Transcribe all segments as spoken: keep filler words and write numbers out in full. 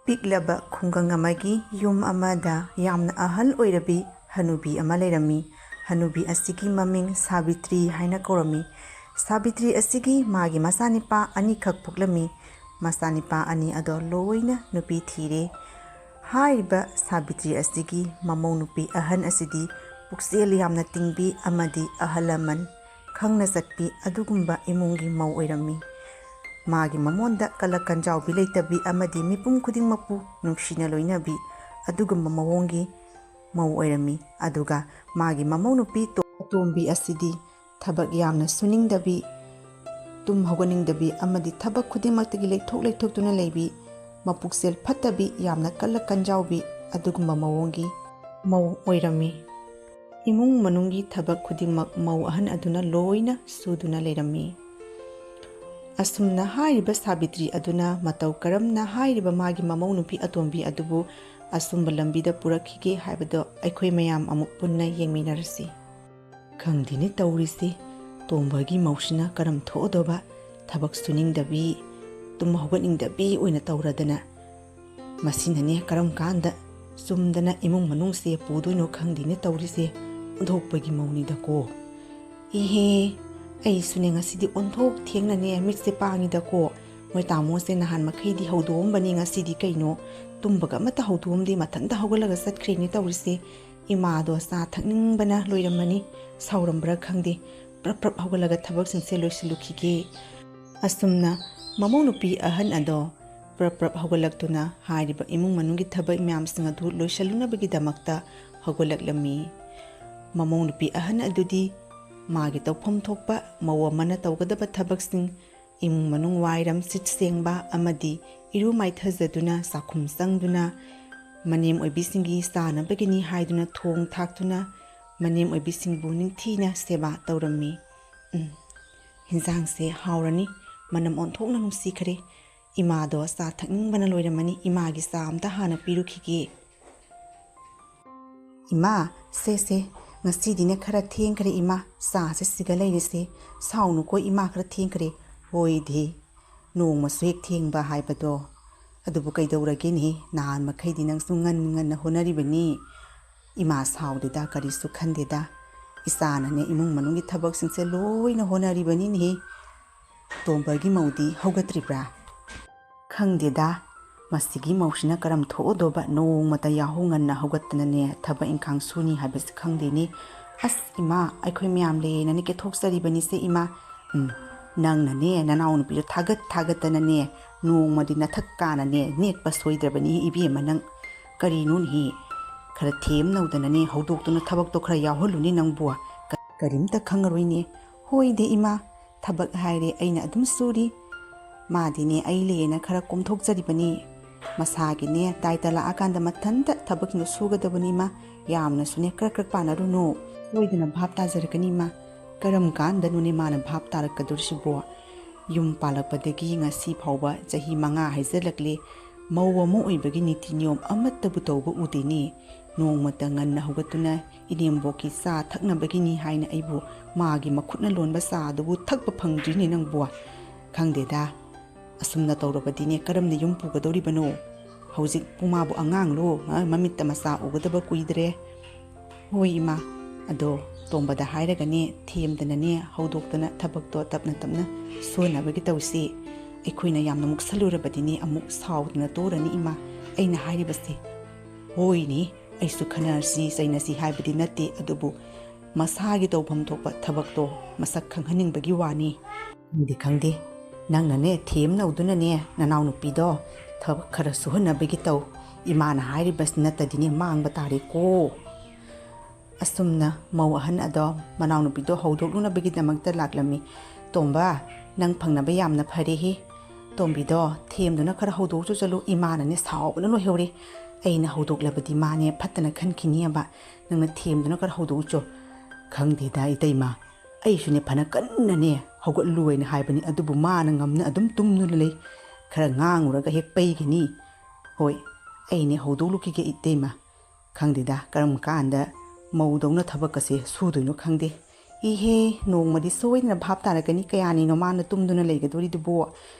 ꯄꯤꯛꯂꯕ ꯈꯨꯡꯒꯪ ꯑꯃꯒꯤ ꯌꯨꯝ ꯑꯃꯗ ꯌꯥꯝꯅ ꯑꯍꯜ ꯑꯣꯏꯔꯕꯤ ꯍꯅꯨꯕꯤ ꯑꯃ ꯂꯩꯔꯝꯃꯤ꯫ ꯍꯅꯨꯕꯤ ꯑꯁꯤꯒꯤ ꯃꯃꯤꯡ ꯁꯥꯕꯤꯇ꯭ꯔꯤ ꯍꯥꯏꯅ ꯀꯧꯔꯝꯃꯤ꯫ ꯁꯥꯕꯤꯇ꯭ꯔꯤ ꯑꯁꯤꯒꯤ ꯃꯥꯒꯤ ꯃꯆꯥꯅꯤꯄꯥ ꯑꯅꯤꯈꯛ ꯄꯣꯛꯂꯝꯃꯤ꯫ ꯃꯆꯥꯅꯤꯄꯥ ꯑꯅꯤ ꯑꯗꯣ ꯂꯣꯏꯅ ꯅꯨꯄꯤ ꯊꯤꯔꯦ꯫ ꯍꯥꯏꯔꯤꯕ ꯁꯥꯕꯤꯇ꯭ꯔꯤ ꯑꯁꯤꯒꯤ ꯃꯃꯧ ꯅꯨꯄꯤ ꯑꯍꯟ ꯑꯁꯤꯗꯤ ꯄꯨꯛꯆꯦꯜ ꯌꯥꯝꯅ ꯇꯤꯡꯕꯤ ꯑꯃꯗꯤ ꯑꯍꯜ ꯂꯃꯟ ꯈꯪꯅ ꯆꯠꯄꯤ ꯑꯗꯨꯒꯨꯝꯕ ꯏꯃꯨꯡꯒꯤ ꯃꯧ ꯑꯣꯏꯔꯝꯃꯤ꯫ ꯃꯥꯒꯤ ꯃꯃꯣꯟꯗ ꯀꯂꯛ ꯀꯟꯖꯥꯎꯕꯤ ꯂꯩꯇꯕꯤ ꯑꯃꯗꯤ ꯃꯤꯄꯨꯝ ꯈꯨꯗꯤꯡꯃꯛꯄꯨ ꯅꯨꯡꯁꯤꯅ ꯂꯣꯏꯅꯕꯤ ꯑꯗꯨꯒꯨꯝꯕ ꯃꯑꯣꯡꯒꯤ ꯃꯧ ꯑꯣꯏꯔꯝꯃꯤ꯫ ꯑꯗꯨꯒ ꯃꯥꯒꯤ ꯃꯃꯧ ꯅꯨꯄꯤ ꯇꯣ-, ꯑꯇꯣꯝꯕꯤ ꯑꯁꯤꯗꯤ ꯊꯕꯛ ꯌꯥꯝꯅ ꯁꯨꯅꯤꯡꯗꯕꯤ, ꯇꯨꯝ ꯍꯧꯒꯠꯅꯤꯡꯗꯕꯤ ꯑꯃꯗꯤ ꯊꯕꯛ ꯈꯨꯗꯤꯡꯃꯛꯇꯒꯤ ꯂꯩꯊꯣꯛ ꯂꯩꯊꯣꯛꯇꯨꯅ ꯂꯩꯕꯤ, ꯃꯄꯨꯛꯆꯦꯜ ꯐꯠꯇꯕꯤ, ꯌꯥꯝꯅ ꯀꯜꯂ ꯀꯟꯖꯥꯎꯕꯤ ꯑꯗꯨꯒꯨꯝꯕ ꯃꯑꯣꯡꯒꯤ ꯃꯧ ꯑꯣꯏꯔꯝꯃꯤ꯫ ꯏꯃꯨꯡ ꯃꯅꯨꯡꯒꯤ ꯊꯕꯛ ꯈꯨꯗꯤꯡꯃꯛ ꯃꯧ ꯑꯍꯟ ꯑꯗꯨꯅ ꯂꯣꯏꯅ ꯁꯨꯗꯨꯅ ꯂꯩꯔꯝꯃꯤ꯫ ꯑꯁꯨꯝꯅ ꯍꯥꯏꯔꯤꯕ ꯁꯥꯕꯤꯇ꯭ꯔꯤ ꯑꯗꯨꯅ ꯃꯇꯧ ꯀꯔꯝꯅ ꯍꯥꯏꯔꯤꯕ ꯃꯥꯒꯤ ꯃꯃꯧ ꯅꯨꯄꯤ ꯑꯇꯣꯝꯕꯤ ꯑꯗꯨꯕꯨ ꯑꯆꯨꯝꯕ ꯂꯝꯕꯤꯗ ꯄꯨꯔꯛꯈꯤꯒꯦ ꯍꯥꯏꯕꯗꯣ ꯑꯩꯈꯣꯏ ꯃꯌꯥꯝ ꯑꯃꯨꯛ ꯄꯨꯟꯅ ꯌꯦꯡꯃꯤꯟꯅꯔꯁꯤ꯫ ꯈꯪꯗꯦꯅꯦ ꯇꯧꯔꯤꯁꯤ, ꯇꯣꯝꯕꯒꯤ ꯃꯧꯁꯤꯅ ꯀꯔꯝ ꯊꯣꯛꯑꯗꯧꯕ, ꯊꯕꯛ ꯁꯨꯅꯤꯡꯗꯕꯤ, ꯇꯨꯝ ꯍꯧꯒꯠꯅꯤꯡꯗꯕꯤ ꯑꯣꯏꯅ ꯇꯧꯔꯗꯅ꯫ ꯃꯁꯤꯅꯅꯦ ꯀꯔꯝ ꯀꯥꯟꯗ ꯆꯨꯝꯗꯅ ꯏꯃꯨꯡ ꯃꯅꯨꯡꯁꯦ ꯄꯨꯗꯣꯏꯅꯣ ꯈꯪꯗꯦꯅꯦ ꯇꯧꯔꯤꯁꯦ, ꯑꯣꯟꯊꯣꯛꯄꯒꯤ ꯃꯧꯅꯤꯗꯀꯣ꯫ ꯏꯍꯦ, ꯑꯩꯁꯨꯅꯦ ꯉꯁꯤꯗꯤ ꯑꯣꯟꯊꯣꯛ ꯊꯦꯡꯅꯅꯦ ꯃꯤꯠꯁꯦ ꯄꯥꯡꯉꯤꯗꯀꯣ꯫ ꯃꯣꯏ ꯇꯥꯃꯣꯁꯦ ꯅꯍꯥꯟ ꯃꯈꯩꯗꯤ ꯍꯧꯗꯣꯛꯑꯝꯕꯅꯤ, ꯉꯁꯤꯗꯤ ꯀꯩꯅꯣ ꯇꯨꯝꯕꯒ ꯑꯃꯠꯇ ꯍꯧꯗꯣꯛꯑꯝꯗꯦ, ꯃꯊꯟꯇ ꯍꯧꯒꯠꯂꯒ ꯆꯠꯈ꯭ꯔꯦꯅꯦ ꯇꯧꯔꯤꯁꯦ꯫ ꯏꯃꯥꯗꯣ ꯆꯥ ꯊꯛꯅꯤꯡꯕꯅ ꯂꯣꯏꯔꯝꯃꯅꯤ, ꯁꯥꯎꯔꯝꯕ꯭ꯔꯥ ꯈꯪꯗꯦ꯫ ꯄ꯭ꯔꯞ ꯄ꯭ꯔꯞ ꯍꯧꯒꯠꯂꯒ ꯊꯕꯛꯁꯤꯡꯁꯦ ꯂꯣꯏꯁꯤꯜꯂꯨꯈꯤꯒꯦ꯫ ꯑꯁꯨꯝꯅ ꯃꯃꯧ ꯅꯨꯄꯤ ꯑꯍꯟ ꯑꯗꯣ ꯄ꯭ꯔꯞ ꯄ꯭ꯔꯞ ꯍꯧꯒꯠꯂꯛꯇꯨꯅ ꯍꯥꯏꯔꯤꯕ ꯏꯃꯨꯡ ꯃꯅꯨꯡꯒꯤ ꯊꯕꯛ ꯃꯌꯥꯝꯁꯤꯡ ꯑꯗꯨ ꯂꯣꯏꯁꯤꯜꯂꯨꯅꯕꯒꯤꯗꯃꯛꯇ ꯍꯧꯒꯠꯂꯛꯂꯝꯃꯤ꯫ ꯃꯃꯧ ꯅꯨꯄꯤ ꯑꯍꯟ ꯑꯗꯨꯗꯤ ꯃꯥꯒꯤ ꯇꯧꯐꯝ ꯊꯣꯛꯄ ꯃꯧ ꯑꯃꯅ ꯇꯧꯒꯗꯕ ꯊꯕꯛꯁꯤꯡ, ꯏꯃꯨꯡ ꯃꯅꯨꯡ ꯋꯥꯏꯔꯝ ꯁꯤꯠ ꯁꯦꯡꯕ ꯑꯃꯗꯤ ꯏꯔꯨ ꯃꯥꯏꯊꯖꯗꯨꯅ ꯆꯥꯛꯈꯨꯝ ꯆꯪꯗꯨꯅ ꯃꯅꯦꯝ ꯑꯣꯏꯕꯤꯁꯤꯡꯒꯤ ꯆꯥꯅꯕꯒꯤꯅꯤ ꯍꯥꯏꯗꯨꯅ ꯊꯣꯡ ꯊꯥꯛꯇꯨꯅ ꯃꯅꯦꯝ ꯑꯣꯏꯕꯤꯁꯤꯡꯕꯨ ꯅꯤꯡꯊꯤꯅ ꯁꯦꯕꯥ ꯇꯧꯔꯝꯃꯤ꯫ ꯎꯝ, ꯍꯤꯟꯖꯥꯡꯁꯦ ꯍꯥꯎꯔꯅꯤ, ꯃꯅꯝ ꯑꯣꯟꯊꯣꯛꯅ ꯅꯨꯡꯁꯤꯈ꯭ꯔꯦ꯫ ꯏꯃꯥꯗꯣ ꯆꯥ ꯊꯛꯅꯤꯡꯕꯅ ꯂꯣꯏꯔꯝꯃꯅꯤ, ꯏꯃꯥꯒꯤ ꯆꯥ ꯑꯝꯇ ꯍꯥꯟꯅ ꯄꯤꯔꯨꯈꯤꯒꯦ꯫ ꯏꯃꯥ, ꯁꯦ ꯁꯦ, ꯉꯁꯤꯗꯤꯅꯦ ꯈꯔ ꯊꯦꯡꯈ꯭ꯔꯦ ꯏꯃꯥ, ꯆꯥꯁꯦ ꯁꯤꯒ ꯂꯩꯔꯁꯦ꯫ ꯁꯥꯎꯅꯨꯀꯣ ꯏꯃꯥ, ꯈꯔ ꯊꯦꯡꯈ꯭ꯔꯦ꯫ ꯍꯣꯏꯗꯤ, ꯅꯣꯡꯃꯁꯨ ꯍꯦꯛ ꯊꯦꯡꯕ ꯍꯥꯏꯕꯗꯣ꯫ ꯑꯗꯨꯕꯨ ꯀꯩꯗꯧꯔꯒꯦꯅꯦ? ꯅꯍꯥꯟ ꯃꯈꯩꯗꯤ ꯅꯪꯁꯨ ꯉꯟ ꯉꯟꯅ ꯍꯣꯠꯅꯔꯤꯕꯅꯤ꯫ ꯏꯃꯥ ꯁꯥꯎꯗꯦꯗ, ꯀꯔꯤꯁꯨ ꯈꯟꯗꯦꯗ꯫ ꯏꯆꯥꯅꯅꯦ ꯏꯃꯨꯡ ꯃꯅꯨꯡꯒꯤ ꯊꯕꯛꯁꯤꯡꯁꯦ ꯂꯣꯏꯅ ꯍꯣꯠꯅꯔꯤꯕꯅꯤꯅꯦꯍꯦ꯫ ꯇꯣꯝꯕꯒꯤ ꯃꯧꯗꯤ ꯍꯧꯒꯠꯇ꯭ꯔꯤꯕ꯭ꯔꯥ? ꯈꯪꯗꯦꯗ, ꯃꯁꯤꯒꯤ ꯃꯧꯁꯤꯅ ꯀꯔꯝ ꯊꯣꯛꯑꯗꯧꯕ? ꯅꯣꯡꯃꯇ ꯌꯥꯍꯧ ꯉꯟꯅ ꯍꯧꯒꯠꯇꯅꯅꯦ ꯊꯕꯛ ꯏꯪꯈꯥꯡ ꯁꯨꯅꯤ ꯍꯥꯏꯕꯁꯤ ꯈꯪꯗꯦꯅꯦ꯫ ꯑꯁ ꯏꯃꯥ, ꯑꯩꯈꯣꯏ ꯃꯌꯥꯝ ꯂꯩꯌꯦꯅꯅꯦ ꯀꯦꯊꯣꯛꯆꯔꯤꯕꯅꯤꯁꯦ ꯏꯃꯥ꯫ ꯎꯝ, ꯅꯪꯅꯅꯦ ꯅꯅꯥꯎꯅꯨꯄꯤꯗꯣ ꯊꯥꯒꯠ ꯊꯥꯒꯠꯇꯅꯅꯦ ꯅꯣꯡꯃꯗꯤ ꯅꯊꯛ ꯀꯥꯅꯅꯦ ꯅꯦꯠꯄ ꯁꯣꯏꯗ꯭ꯔꯕꯅꯤ ꯏꯕꯦꯝꯃ ꯅꯪ꯫ ꯀꯔꯤꯅꯣꯅꯦꯍꯦ? ꯈꯔ ꯊꯦꯝꯅꯧꯗꯅꯅꯦ ꯍꯧꯗꯣꯛꯇꯨꯅ ꯊꯕꯛꯇꯣ ꯈꯔ ꯌꯥꯎꯍꯜꯂꯨꯅꯦ ꯅꯪꯕꯨ꯫ ꯀ-, ꯀꯔꯤꯝꯇ ꯈꯪꯉꯔꯣꯏꯅꯦ꯫ ꯍꯣꯏꯗꯦ ꯏꯃꯥ, ꯊꯕꯛ ꯍꯥꯏꯔꯦ ꯑꯩꯅ ꯑꯗꯨꯝ ꯁꯨꯔꯤ꯫ ꯃꯥꯗꯤꯅꯦ ꯑꯩ ꯂꯩꯌꯦꯅ ꯈꯔ ꯀꯣꯝꯊꯣꯛꯆꯔꯤꯕꯅꯤ꯫ ꯃꯁꯥꯒꯤꯅꯦ ꯗꯥꯏꯇ ꯂꯥꯛꯑꯀꯥꯟꯗ ꯃꯊꯟꯇ ꯊꯕꯛꯁꯤꯡꯗꯣ ꯁꯨꯒꯗꯕꯅꯤ ꯏꯃꯥ꯫ ꯌꯥꯝꯅꯁꯨꯅꯦ ꯀ꯭ꯔꯛ ꯀ꯭ꯔꯛ ꯄꯥꯅꯔꯨꯅꯨ꯫ ꯁꯣꯏꯗꯅ ꯚꯥꯞ ꯇꯥꯖꯔꯛꯀꯅꯤ ꯏꯃꯥ꯫ ꯀꯔꯝ ꯀꯥꯟꯗꯅꯣꯅꯦ ꯃꯥꯅ ꯚꯥꯞ ꯇꯥꯔꯛꯀꯗꯣꯔꯤꯁꯤꯕꯣ? ꯌꯨꯝ ꯄꯥꯜꯂꯛꯄꯗꯒꯤ ꯉꯁꯤ ꯐꯥꯎꯕ ꯆꯍꯤ ꯃꯉꯥ ꯍꯥꯏꯖꯜꯂꯛꯂꯦ꯫ ꯃꯧ ꯑꯃ ꯑꯣꯏꯕꯒꯤ ꯅꯤꯇꯤ ꯅꯤꯌꯣꯝ ꯑꯃꯠꯇꯕꯨ ꯇꯧꯕ ꯎꯗꯦꯅꯦ꯫ ꯅꯣꯡꯃꯇ ꯉꯟꯅ ꯍꯧꯒꯠꯇꯨꯅ ꯏꯅꯦꯝꯕꯣꯛꯀꯤ ꯆꯥ ꯊꯛꯅꯕꯒꯤꯅꯤ ꯍꯥꯏꯅ ꯑꯩꯕꯨ ꯃꯥꯒꯤ ꯃꯈꯨꯠꯅ ꯂꯣꯟꯕ ꯆꯥꯗꯨꯕꯨ ꯊꯛꯄ ꯐꯪꯗ꯭ꯔꯤꯅꯦ ꯅꯪꯕꯨ꯫ ꯈꯪꯗꯦꯗ, ꯑꯁꯨꯝꯅ ꯇꯧꯔꯕꯗꯤꯅꯦ ꯀꯔꯝꯅ ꯌꯨꯝ ꯄꯨꯒꯗꯧꯔꯤꯕꯅꯣ? ꯍꯧꯖꯤꯛꯄꯨ ꯃꯥꯕꯨ ꯑꯉꯥꯡꯂꯣ? ꯍꯥ? ꯃꯃꯤꯠꯇ ꯃꯆꯥ ꯎꯒꯗꯕ ꯀꯨꯏꯗ꯭ꯔꯦ꯫ ꯍꯣꯏ ꯏꯃꯥ, ꯑꯗꯣ ꯇꯣꯝꯕꯗ ꯍꯥꯏꯔꯒꯅꯦ ꯊꯦꯝꯗꯅꯅꯦ ꯍꯧꯗꯣꯛꯇꯅ ꯊꯕꯛꯇꯣ ꯇꯞꯅ ꯇꯞꯅ ꯁꯨꯍꯟꯅꯕꯒꯤ ꯇꯧꯁꯤ꯫ ꯑꯩꯈꯣꯏꯅ ꯌꯥꯝꯅ ꯃꯨꯛꯁꯜꯂꯨꯔꯕꯗꯤꯅꯦ ꯑꯃꯨꯛ ꯁꯥꯎꯗꯅ ꯇꯣꯔꯅꯤ ꯏꯃꯥ꯫ ꯑꯩꯅ ꯍꯥꯏꯔꯤꯕꯁꯦ ꯍꯣꯏꯅꯦ, ꯑꯩꯁꯨ ꯈꯟꯅꯔꯁꯤ ꯆꯩꯅꯁꯤ ꯍꯥꯏꯕꯗꯤ ꯅꯠꯇꯦ, ꯑꯗꯨꯕꯨ ꯃꯁꯥꯒꯤ ꯇꯧꯐꯝ ꯊꯣꯛꯄ ꯊꯕꯛꯇꯣ ꯃꯁꯛ ꯈꯪꯍꯟꯅꯤꯡꯕꯒꯤ ꯋꯥꯅꯤ꯫ ꯈꯪꯗꯦ ꯈꯪꯗꯦ, ꯅꯪꯅꯅꯦ ꯊꯦꯝꯅꯧꯗꯨꯅꯅꯦ ꯅꯅꯥꯎꯅꯨꯄꯤꯗꯣ ꯊꯕꯛ ꯈꯔ ꯁꯨꯍꯟꯅꯕꯒꯤ ꯇꯧ꯫ ꯏꯃꯥꯅ ꯍꯥꯏꯔꯤꯕꯁꯤ ꯅꯠꯇꯗꯤꯅꯦ ꯃꯥꯡꯕ ꯇꯥꯔꯦꯀꯣ꯫ ꯑꯁꯨꯝꯅ ꯃꯧ ꯑꯍꯟ ꯑꯗꯣ ꯃꯅꯥꯎꯅꯨꯄꯤꯗꯣ ꯍꯧꯗꯣꯛꯂꯨꯅꯕꯒꯤꯗꯃꯛꯇ ꯂꯥꯛꯂꯝꯃꯤ꯫ "ꯇꯣꯝꯕ, ꯅꯪ ꯐꯪꯅꯕ ꯌꯥꯝꯅ ꯐꯔꯦꯍꯦ꯫ ꯇꯣꯝꯕꯤꯗꯣ ꯊꯦꯝꯗꯨꯅ ꯈꯔ ꯍꯧꯗꯣꯛꯆꯨ ꯆꯠꯂꯨ, ꯏꯃꯥꯅꯅꯦ ꯁꯥꯎꯕꯅ ꯂꯣꯏꯍꯧꯔꯦ꯫ ꯑꯩꯅ ꯍꯧꯗꯣꯛꯂꯕꯗꯤ ꯃꯥꯅꯦ ꯐꯠꯇꯅ ꯈꯟꯈꯤꯅꯤꯕ꯫ ꯅꯪꯅ ꯊꯦꯝꯗꯨꯅ ꯈꯔ ꯍꯧꯗꯣꯛꯎꯆꯣ꯫" "ꯈꯪꯗꯦꯗ ꯏꯇꯩꯃ, ꯑꯩꯁꯨꯅꯦ ꯐꯅ ꯀꯟꯅꯅꯦ ꯍꯧꯒꯠꯂꯨ ꯍꯥꯏꯅ ꯍꯥꯏꯕꯅꯤ, ꯑꯗꯨꯕꯨ ꯃꯥꯅ ꯉꯝꯅ ꯑꯗꯨꯝ ꯇꯨꯝꯗꯨꯅ ꯂꯩ꯫ ꯈꯔ ꯉꯥꯡꯉꯨꯔꯒ ꯍꯦꯛ ꯄꯩꯒꯅꯤ꯫ ꯍꯣꯏ, ꯑꯩꯅꯦ ꯍꯧꯗꯣꯛꯂꯨꯈꯤꯒꯦ ꯏꯇꯩꯃ꯫ ꯈꯪꯗꯦꯗ ꯀꯔꯝ ꯀꯥꯟꯗ ꯃꯧꯗꯧꯅ ꯊꯕꯛꯀꯁꯦ ꯁꯨꯗꯣꯏꯅꯣ ꯈꯪꯗꯦ꯫ ꯏꯍꯦ, ꯅꯣꯡꯃꯗꯤ ꯁꯣꯏꯗꯅ ꯚꯥꯞ ꯇꯥꯔꯛꯀꯅꯤ ꯀꯌꯥꯅꯤꯅꯣ ꯃꯥꯅ ꯇꯨꯝꯗꯨꯅ ꯂꯩꯒꯗꯣꯔꯤꯗꯨꯕꯣ?"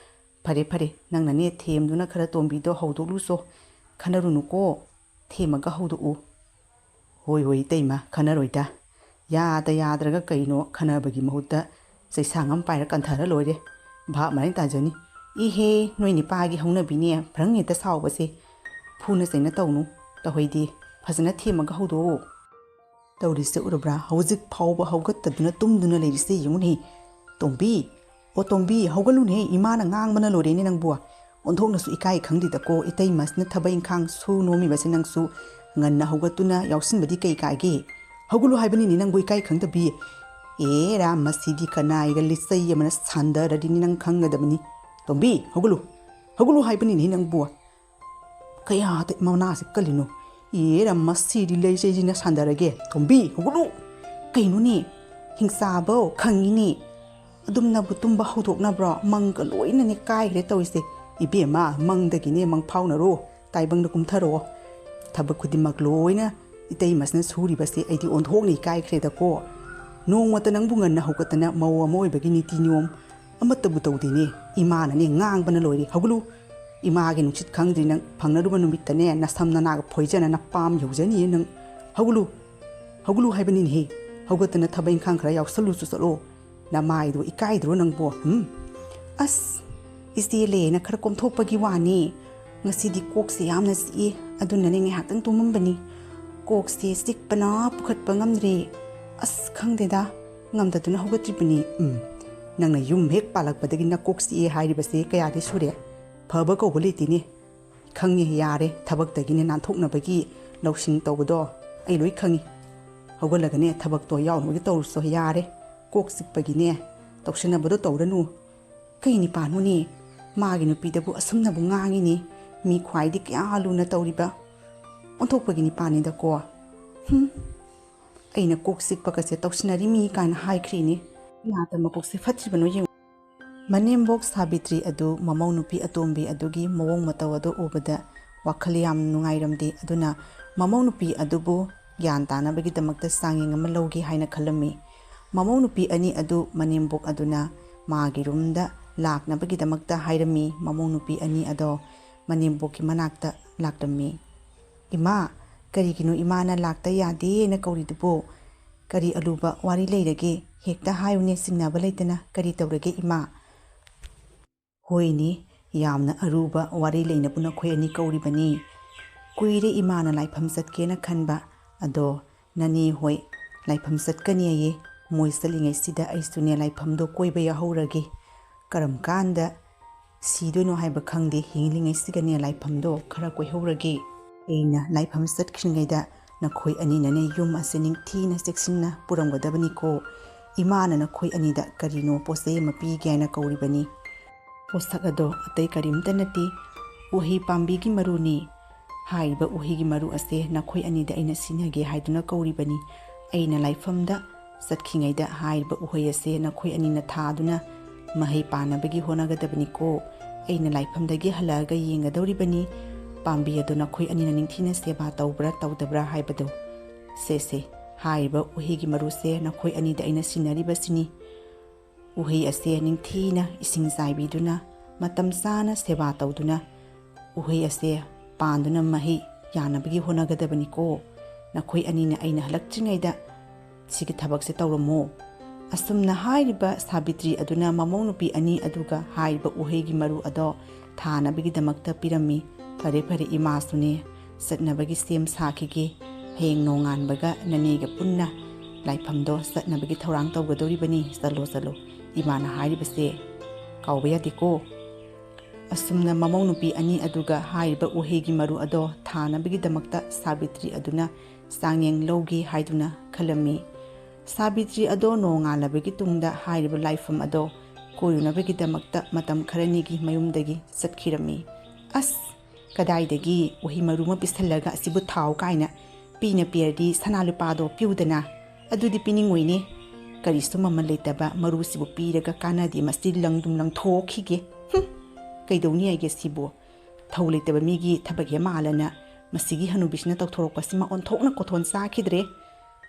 ꯐꯔꯦ ꯐꯔꯦ, ꯅꯪꯅꯅꯦ ꯊꯦꯝꯗꯨꯅ ꯈꯔ ꯇꯣꯝꯕꯤꯗꯣ ꯍꯧꯗꯣꯛꯂꯨꯆꯣ꯫ ꯈꯟꯅꯔꯨꯅꯨꯀꯣ, ꯊꯦꯝꯃꯒ ꯍꯧꯗꯣꯛꯎ꯫ ꯍꯣꯏ ꯍꯣꯏ ꯏꯇꯩꯃ, ꯈꯟꯅꯔꯣꯏꯗ꯫ ꯌꯥꯗ ꯌꯥꯗ꯭ꯔꯒ ꯀꯩꯅꯣ, ꯈꯟꯅꯕꯒꯤ ꯃꯍꯨꯠꯇ ꯆꯩꯁꯥꯡ ꯑꯃ ꯄꯥꯏꯔ ꯀꯟꯊꯔ ꯂꯣꯏꯔꯦ꯫ ꯚꯥꯞ ꯃꯔꯩ ꯇꯥꯖꯅꯤ꯫ ꯏꯍꯦ, ꯅꯣꯏ ꯅꯤꯄꯥꯒꯤ ꯍꯧꯅꯕꯤꯅꯦ, ꯐ꯭ꯔꯪ ꯍꯦꯛꯇ ꯁꯥꯎꯕꯁꯦ꯫ ꯐꯨꯅ ꯆꯩꯅ ꯇꯧꯅꯨ꯫ ꯇꯧꯍꯩꯗꯦ꯫ ꯐꯖꯅ ꯊꯦꯝꯃꯒ ꯍꯧꯗꯣꯛꯑꯣ꯫ ꯇꯧꯔꯤꯁꯦ ꯎꯔꯕ꯭ꯔꯥ? ꯍꯧꯖꯤꯛ ꯐꯥꯎꯕ ꯍꯧꯒꯠꯇꯗꯨꯅ ꯇꯨꯝꯗꯨꯅ ꯂꯩꯔꯤꯁꯦ ꯌꯦꯡꯉꯨꯅꯦ꯫ ꯇꯣꯝꯕꯤ, ꯑꯣ ꯇꯣꯝꯕꯤ, ꯍꯧꯒꯠꯂꯨꯅꯦ, ꯏꯃꯥꯅ ꯉꯥꯡꯕꯅ ꯂꯣꯏꯔꯦꯅꯦ ꯅꯪꯕꯨ꯫ ꯑꯣꯟꯊꯣꯛꯅꯁꯨ ꯏꯀꯥꯏ ꯈꯪꯗꯦꯗꯀꯣ, ꯏꯇꯩꯃꯁꯤꯅ ꯊꯕꯛ ꯏꯪꯈꯥꯡ ꯁꯨ ꯅꯣꯝꯃꯤꯕꯁꯦ ꯅꯪꯁꯨ ꯉꯟꯅ ꯍꯧꯒꯠꯇꯨꯅ ꯌꯥꯎꯁꯤꯟꯕꯗꯤ ꯀꯩ ꯀꯥꯏꯒꯦ? ꯍꯧꯒꯠꯂꯨ ꯍꯥꯏꯕꯅꯤꯅꯦ ꯅꯪꯕꯨ, ꯏꯀꯥꯏ ꯈꯪꯗꯕꯤ꯫ ꯑꯦ ꯔꯥ, ꯃꯁꯤꯗꯤ ꯀꯅꯥꯏꯒ ꯂꯤꯆꯩ ꯑꯃꯅ ꯁꯥꯟꯗꯔꯗꯤꯅꯤ ꯅꯪ ꯈꯪꯒꯗꯕꯅꯤ꯫ ꯇꯣꯝꯕꯤ, ꯍꯧꯒꯠꯂꯨ, ꯍꯧꯒꯠꯂꯨ ꯍꯥꯏꯕꯅꯤꯅꯦ ꯅꯪꯕꯨ꯫ ꯀꯌꯥꯗ ꯃꯅꯥꯁꯦ ꯀꯜꯂꯤꯅꯣ? ꯑꯦ ꯔꯥ, ꯃꯁꯤꯗꯤ ꯂꯩꯆꯩꯁꯤꯅ ꯁꯥꯟꯗꯔꯒꯦ꯫ ꯇꯣꯝꯕꯤ, ꯍꯧꯒꯠꯂꯨ꯫ ꯀꯩꯅꯣꯅꯦ? ꯍꯤꯡꯆꯥꯕꯧ ꯈꯪꯉꯤꯅꯦ꯫ ꯑꯗꯨꯝꯅꯕꯨ ꯇꯨꯝꯕ ꯍꯧꯗꯣꯛꯅꯕ꯭ꯔꯣ? ꯃꯪꯒ ꯂꯣꯏꯅꯅꯦ ꯀꯥꯏꯈ꯭ꯔꯦ ꯇꯧꯔꯤꯁꯦ꯫ ꯏꯕꯦꯝꯃ, ꯃꯪꯗꯒꯤꯅꯦ ꯃꯪ ꯐꯥꯎꯅꯔꯣ, ꯇꯥꯏꯕꯪꯗ ꯀꯨꯝꯊꯔꯛꯑꯣ꯫ ꯊꯕꯛ ꯈꯨꯗꯤꯡꯃꯛ ꯂꯣꯏꯅ ꯏꯇꯩꯃꯁꯤꯅ ꯁꯨꯔꯤꯕꯁꯦ ꯑꯩꯗꯤ ꯑꯣꯟꯊꯣꯛꯅ ꯏꯀꯥꯏꯈ꯭ꯔꯦꯗꯀꯣ꯫ ꯅꯣꯡꯃꯇ ꯅꯪꯕꯨ ꯉꯟꯅ ꯍꯧꯒꯠꯇꯅ ꯃꯧ ꯑꯃ ꯑꯣꯏꯕꯒꯤ ꯅꯤꯇꯤ ꯅꯤꯌꯣꯝ ꯑꯃꯠꯇꯕꯨ ꯇꯧꯗꯦꯅꯦ꯫ ꯏꯃꯥꯅꯅꯦ ꯉꯥꯡꯕꯅ ꯂꯣꯏꯔꯦ꯫ ꯍꯧꯒꯠꯂꯨ꯫ ꯏꯃꯥꯒꯤ ꯅꯨꯡꯁꯤꯠ ꯈꯪꯗ꯭ꯔꯤ ꯅꯪ꯫ ꯐꯪꯅꯔꯨꯕ ꯅꯨꯃꯤꯠꯇꯅꯦ ꯅꯁꯝ ꯅꯅꯥꯒ ꯐꯣꯏꯖꯅ ꯅꯄꯥꯝ ꯌꯧꯖꯅꯤꯌꯦ ꯅꯪ꯫ ꯍꯧꯒꯠꯂꯨ꯫ ꯍꯧꯒꯠꯂꯨ ꯍꯥꯏꯕꯅꯤꯅꯦꯍꯦ꯫ ꯍꯧꯒꯠꯇꯅ ꯊꯕꯛ ꯏꯪꯈꯥꯡ ꯈꯔ ꯌꯥꯎꯁꯜꯂꯨꯁꯨ ꯆꯠꯂꯣ꯫ ꯅꯃꯥꯏꯗꯣ ꯏꯀꯥꯏꯗ꯭ꯔꯣ ꯅꯪꯕꯣ? ꯍꯨꯝ? ꯑꯁ, ꯏꯆꯦ ꯂꯩꯅ ꯈꯔ ꯀꯣꯝꯊꯣꯛꯄꯒꯤ ꯋꯥꯅꯤ꯫ ꯉꯁꯤꯗꯤ ꯀꯣꯛꯁꯦ ꯌꯥꯝꯅ ꯆꯤꯛꯏ, ꯑꯗꯨꯅꯅꯦ ꯉꯥꯏꯍꯥꯛꯇꯪ ꯇꯨꯝꯃꯝꯕꯅꯤ꯫ ꯀꯣꯛꯁꯦ ꯆꯤꯛꯄꯅ ꯄꯨꯈꯠꯄ ꯉꯝꯗ꯭ꯔꯦ꯫ ꯑꯁ, ꯈꯪꯗꯦꯗ, ꯉꯝꯗꯗꯨꯅ ꯍꯧꯒꯠꯇ꯭ꯔꯤꯕꯅꯤ꯫ ꯎꯝ, ꯅꯪꯅ ꯌꯨꯝ ꯍꯦꯛ ꯄꯥꯜꯂꯛꯄꯗꯒꯤ ꯅꯀꯣꯛ ꯆꯤꯛꯑꯦ ꯍꯥꯏꯔꯤꯕꯁꯦ ꯀꯌꯥꯗꯤ ꯁꯨꯔꯦ? ꯐꯕ ꯀꯧꯕ ꯂꯩꯇꯦꯅꯦ꯫ ꯈꯪꯉꯦ, ꯌꯥꯔꯦ, ꯊꯕꯛꯇꯒꯤꯅꯦ ꯅꯥꯟꯊꯣꯛꯅꯕꯒꯤ ꯂꯧꯁꯤꯡ ꯇꯧꯕꯗꯣ ꯑꯩ ꯂꯣꯏ ꯈꯪꯉꯤ꯫ ꯍꯧꯒꯠꯂꯒꯅꯦ ꯊꯕꯛꯇꯣ ꯌꯥꯎꯅꯕꯒꯤ ꯇꯧꯔꯨꯁꯣ, ꯌꯥꯔꯦ꯫ ꯀꯣꯛ ꯆꯤꯛꯄꯒꯤꯅꯦ ꯇꯧꯁꯤꯟꯅꯕꯗꯣ ꯇꯧꯔꯅꯨ꯫ ꯀꯩ ꯅꯤꯄꯥꯅꯣꯅꯦ? ꯃꯥꯒꯤ ꯅꯨꯄꯤꯗꯕꯨ ꯑꯁꯨꯝꯅꯕꯨ ꯉꯥꯡꯉꯤꯅꯦ꯫ ꯃꯤ ꯈ꯭ꯋꯥꯏꯗꯤ ꯀꯌꯥ ꯂꯨꯅ ꯇꯧꯔꯤꯕ꯫ ꯑꯣꯟꯊꯣꯛꯄꯒꯤ ꯅꯤꯄꯥꯅꯤꯗꯀꯣ꯫ ꯍꯨꯝ꯫ ꯑꯩꯅ ꯀꯣꯛ ꯆꯤꯛꯄꯒꯁꯦ ꯇꯧꯁꯤꯟꯅꯔꯤ ꯃꯤ ꯀꯥꯏꯅ ꯍꯥꯏꯈ꯭ꯔꯤꯅꯤ꯫ ꯀꯌꯥꯗ ꯃꯀꯣꯛꯁꯦ ꯐꯠꯇ꯭ꯔꯤꯕꯅꯣ ꯌꯦꯡꯉꯨ꯫ ꯃꯅꯦꯝꯕꯣꯛ ꯁꯥꯕꯤꯇ꯭ꯔꯤ ꯑꯗꯨ ꯃꯃꯧ ꯅꯨꯄꯤ ꯑꯇꯣꯝꯕꯤ ꯑꯗꯨꯒꯤ ꯃꯑꯣꯡ ꯃꯇꯧ ꯑꯗꯨ ꯎꯕꯗ ꯋꯥꯈꯜ ꯌꯥꯝ ꯅꯨꯡꯉꯥꯏꯔꯝꯗꯦ꯫ ꯑꯗꯨꯅ ꯃꯃꯧ ꯅꯨꯄꯤ ꯑꯗꯨꯕꯨ ꯒ꯭ꯌꯥꯟ ꯇꯥꯅꯕꯒꯤꯗꯃꯛꯇ ꯆꯥꯡꯌꯦꯡ ꯑꯃ ꯂꯧꯒꯦ ꯍꯥꯏꯅ ꯈꯜꯂꯝꯃꯤ꯫ ꯃꯃꯧ ꯅꯨꯄꯤ ꯑꯅꯤ ꯑꯗꯨ ꯃꯅꯦꯝꯕꯣꯛ ꯑꯗꯨꯅ ꯃꯥꯒꯤ ꯔꯨꯝꯗ ꯂꯥꯛꯅꯕꯒꯤꯗꯃꯛꯇ ꯍꯥꯏꯔꯝꯃꯤ꯫ ꯃꯃꯧ ꯅꯨꯄꯤ ꯑꯅꯤ ꯑꯗꯣ ꯃꯅꯦꯝꯕꯣꯛꯀꯤ ꯃꯅꯥꯛꯇ ꯂꯥꯛꯂꯝꯃꯤ꯫ "ꯏꯃꯥ, ꯀꯔꯤꯒꯤꯅꯣ ꯏꯃꯥꯅ ꯂꯥꯛꯇ ꯌꯥꯗꯦꯅ ꯀꯧꯔꯤꯗꯨꯕꯨ? ꯀꯔꯤ ꯑꯂꯨꯕ ꯋꯥꯔꯤ ꯂꯩꯔꯒꯦ? ꯍꯦꯛꯇ ꯍꯥꯏꯌꯨꯅꯦ, ꯆꯤꯡꯅꯕ ꯂꯩꯇꯅ꯫ ꯀꯔꯤ ꯇꯧꯔꯒꯦ ꯏꯃꯥ?" "ꯍꯣꯏꯅꯦ, ꯌꯥꯝꯅ ꯑꯔꯨꯕ ꯋꯥꯔꯤ ꯂꯩꯅꯕ ꯅꯈꯣꯏ ꯑꯅꯤ ꯀꯧꯔꯤꯕꯅꯤ꯫ ꯀꯨꯏꯔꯦ ꯏꯃꯥꯅ ꯂꯥꯏꯐꯝ ꯆꯠꯀꯦꯅ ꯈꯟꯕ꯫ ꯑꯗꯣ ꯅꯅꯦ ꯍꯣꯏ ꯂꯥꯏꯐꯝ ꯆꯠꯀꯅꯤ ꯑꯌꯦ꯫ ꯃꯣꯏ ꯆꯠꯂꯤꯉꯩꯁꯤꯗ ꯑꯩꯁꯨꯅꯦ ꯂꯥꯏꯐꯝꯗꯣ ꯀꯣꯏꯕ ꯌꯥꯎꯍꯧꯔꯒꯦ꯫ ꯀꯔꯝ ꯀꯥꯟꯗ ꯁꯤꯗꯣꯏꯅꯣ ꯍꯥꯏꯕ ꯈꯪꯗꯦ, ꯍꯤꯡꯂꯤꯉꯩꯁꯤꯗꯅꯦ ꯂꯥꯏꯐꯝꯗꯣ ꯈꯔ ꯀꯣꯏꯍꯧꯔꯒꯦ꯫ ꯑꯩꯅ ꯂꯥꯏꯐꯝ ꯆꯠꯈ꯭ꯔꯤꯉꯩꯗ ꯅꯈꯣꯏ ꯑꯅꯤꯅꯅꯦ ꯌꯨꯝ ꯑꯁꯦ ꯅꯤꯡꯊꯤꯅ ꯆꯦꯛꯁꯤꯟꯅ ꯄꯨꯔꯝꯒꯗꯕꯅꯤꯀꯣ꯫ ꯏꯃꯥꯅ ꯅꯈꯣꯏ ꯑꯅꯤꯗ ꯀꯔꯤꯅꯣ ꯄꯣꯠ ꯆꯩ ꯑꯃ ꯄꯤꯒꯦ ꯍꯥꯏꯅ ꯀꯧꯔꯤꯕꯅꯤ꯫ ꯄꯣꯠꯁꯛ ꯑꯗꯣ ꯑꯇꯩ ꯀꯔꯤꯝꯇ ꯅꯠꯇꯦ, ꯎꯍꯩ ꯄꯥꯝꯕꯤꯒꯤ ꯃꯔꯨꯅꯤ꯫ ꯍꯥꯏꯔꯤꯕ ꯎꯍꯩꯒꯤ ꯃꯔꯨ ꯑꯁꯦ ꯅꯈꯣꯏ ꯑꯅꯤꯗ ꯑꯩꯅ ꯁꯤꯟꯅꯒꯦ ꯍꯥꯏꯗꯨꯅ ꯀꯧꯔꯤꯕꯅꯤ꯫ ꯑꯩꯅ ꯂꯥꯏꯐꯝꯗ ꯆꯠꯈꯤꯉꯩꯗ ꯍꯥꯏꯔꯤꯕ ꯎꯍꯩ ꯑꯁꯦ ꯅꯈꯣꯏ ꯑꯅꯤꯅ ꯊꯥꯗꯨꯅ ꯃꯍꯩ ꯄꯥꯟꯅꯕꯒꯤ ꯍꯣꯠꯅꯒꯗꯕꯅꯤꯀꯣ꯫ ꯑꯩꯅ ꯂꯥꯏꯐꯝꯗꯒꯤ ꯍꯜꯂꯛꯑꯒ ꯌꯦꯡꯒꯗꯧꯔꯤꯕꯅꯤ, ꯄꯥꯝꯕꯤ ꯑꯗꯨ ꯅꯈꯣꯏ ꯑꯅꯤꯅ ꯅꯤꯡꯊꯤꯅ ꯁꯦꯕꯥ ꯇꯧꯕ꯭ꯔꯥ ꯇꯧꯗꯕ꯭ꯔꯥ ꯍꯥꯏꯕꯗꯨ꯫ ꯁꯦ ꯁꯦ, ꯍꯥꯏꯔꯤꯕ ꯎꯍꯩꯒꯤ ꯃꯔꯨꯁꯦ ꯅꯈꯣꯏ ꯑꯅꯤꯗ ꯑꯩꯅ ꯁꯤꯟꯅꯔꯤꯕꯁꯤꯅꯤ꯫ ꯎꯍꯩ ꯑꯁꯦ ꯅꯤꯡꯊꯤꯅ ꯏꯁꯤꯡ ꯆꯥꯏꯕꯤꯗꯨꯅ, ꯃꯇꯝ ꯆꯥꯅ ꯁꯦꯕꯥ ꯇꯧꯗꯨꯅ, ꯎꯍꯩ ꯑꯁꯦ ꯄꯥꯟꯗꯨꯅ ꯃꯍꯩ ꯌꯥꯅꯕꯒꯤ ꯍꯣꯠꯅꯒꯗꯕꯅꯤꯀꯣ꯫ ꯅꯈꯣꯏ ꯑꯅꯤꯅ ꯑꯩꯅ ꯍꯜꯂꯛꯇ꯭ꯔꯤꯉꯩꯗ ꯁꯤꯒꯤ ꯊꯕꯛꯁꯦ ꯇꯧꯔꯝꯃꯣ꯫" ꯑꯁꯨꯝꯅ ꯍꯥꯏꯔꯤꯕ ꯁꯥꯕꯤꯇ꯭ꯔꯤ ꯑꯗꯨꯅ ꯃꯃꯧ ꯅꯨꯄꯤ ꯑꯅꯤ ꯑꯗꯨꯒ ꯍꯥꯏꯔꯤꯕ ꯎꯍꯩꯒꯤ ꯃꯔꯨ ꯑꯗꯣ ꯊꯥꯅꯕꯒꯤꯗꯃꯛꯇ ꯄꯤꯔꯝꯃꯤ꯫ "ꯐꯔꯦ ꯐꯔꯦ, ꯏꯃꯥꯁꯨꯅꯦ ꯆꯠꯅꯕꯒꯤ ꯁꯦꯝ ꯁꯥꯈꯤꯒꯦ꯫ ꯍꯌꯦꯡ ꯅꯣꯡꯉꯥꯟꯕꯒ ꯅꯅꯦꯒ ꯄꯨꯟꯅ ꯂꯥꯏꯐꯝꯗꯣ ꯆꯠꯅꯕꯒꯤ ꯊꯧꯔꯥꯡ ꯇꯧꯒꯗꯧꯔꯤꯕꯅꯤ꯫ ꯆꯠꯂꯣ ꯆꯠꯂꯣ, ꯏꯃꯥꯅ ꯍꯥꯏꯔꯤꯕꯁꯦ ꯀꯥꯎꯕ ꯌꯥꯗꯦꯀꯣ꯫" ꯑꯁꯨꯝꯅ ꯃꯃꯧ ꯅꯨꯄꯤ ꯑꯅꯤ ꯑꯗꯨꯒ ꯍꯥꯏꯔꯤꯕ ꯎꯍꯩꯒꯤ ꯃꯔꯨ ꯑꯗꯣ ꯊꯥꯅꯕꯒꯤꯗꯃꯛꯇ ꯁꯥꯕꯤꯇ꯭ꯔꯤ ꯑꯗꯨꯅ ꯆꯥꯡꯌꯦꯡ ꯂꯧꯒꯦ ꯍꯥꯏꯗꯨꯅ ꯈꯜꯂꯝꯃꯤ꯫ ꯁꯥꯕꯤꯇ꯭ꯔꯤ ꯑꯗꯣ ꯅꯣꯡꯉꯥꯜꯂꯕꯒꯤ ꯇꯨꯡꯗ ꯍꯥꯏꯔꯤꯕ ꯂꯥꯏꯐꯝ ꯑꯗꯣ ꯀꯣꯏꯔꯨꯅꯕꯒꯤꯗꯃꯛꯇ ꯃꯇꯝ ꯈꯔꯅꯤꯒꯤ ꯃꯌꯨꯝꯗꯒꯤ ꯆꯠꯈꯤꯔꯝꯃꯤ꯫ "ꯑꯁ, ꯀꯗꯥꯏꯗꯒꯤ ꯎꯍꯩ ꯃꯔꯨ ꯑꯃ ꯄꯤꯁꯜꯂꯒ ꯑꯁꯤꯕꯨ ꯊꯥꯎ ꯀꯥꯏꯅ? ꯄꯤꯅ ꯄꯤꯔꯗꯤ ꯁꯅꯥ ꯂꯨꯄꯥꯗꯣ ꯄꯤꯌꯨꯗꯅ꯫ ꯑꯗꯨꯗꯤ ꯄꯤꯅꯤꯡꯉꯣꯏꯅꯦ꯫ ꯀꯔꯤꯁꯨ ꯃꯃꯜ ꯂꯩꯇꯕ ꯃꯔꯨꯁꯤꯕꯨ ꯄꯤꯔꯒ ꯀꯥꯟꯅꯗꯦ, ꯃꯁꯤ ꯂꯪꯗꯨꯝ ꯂꯪꯊꯣꯛꯈꯤꯒꯦ꯫ ꯍꯨꯝ, ꯀꯩꯗꯧꯅꯤ ꯍꯥꯏꯒꯦ ꯁꯤꯕꯨ? ꯊꯧ ꯂꯩꯇꯕ ꯃꯤꯒꯤ ꯊꯕꯛ ꯍꯦꯛ ꯃꯥꯜꯂꯅ ꯃꯁꯤꯒꯤ ꯍꯅꯨꯕꯤꯁꯤꯅ ꯇꯧꯊꯣꯔꯛꯄꯁꯤꯃ ꯑꯣꯟꯊꯣꯛꯅ ꯀꯣꯊꯣꯟ ꯆꯥꯈꯤꯗ꯭ꯔꯦ꯫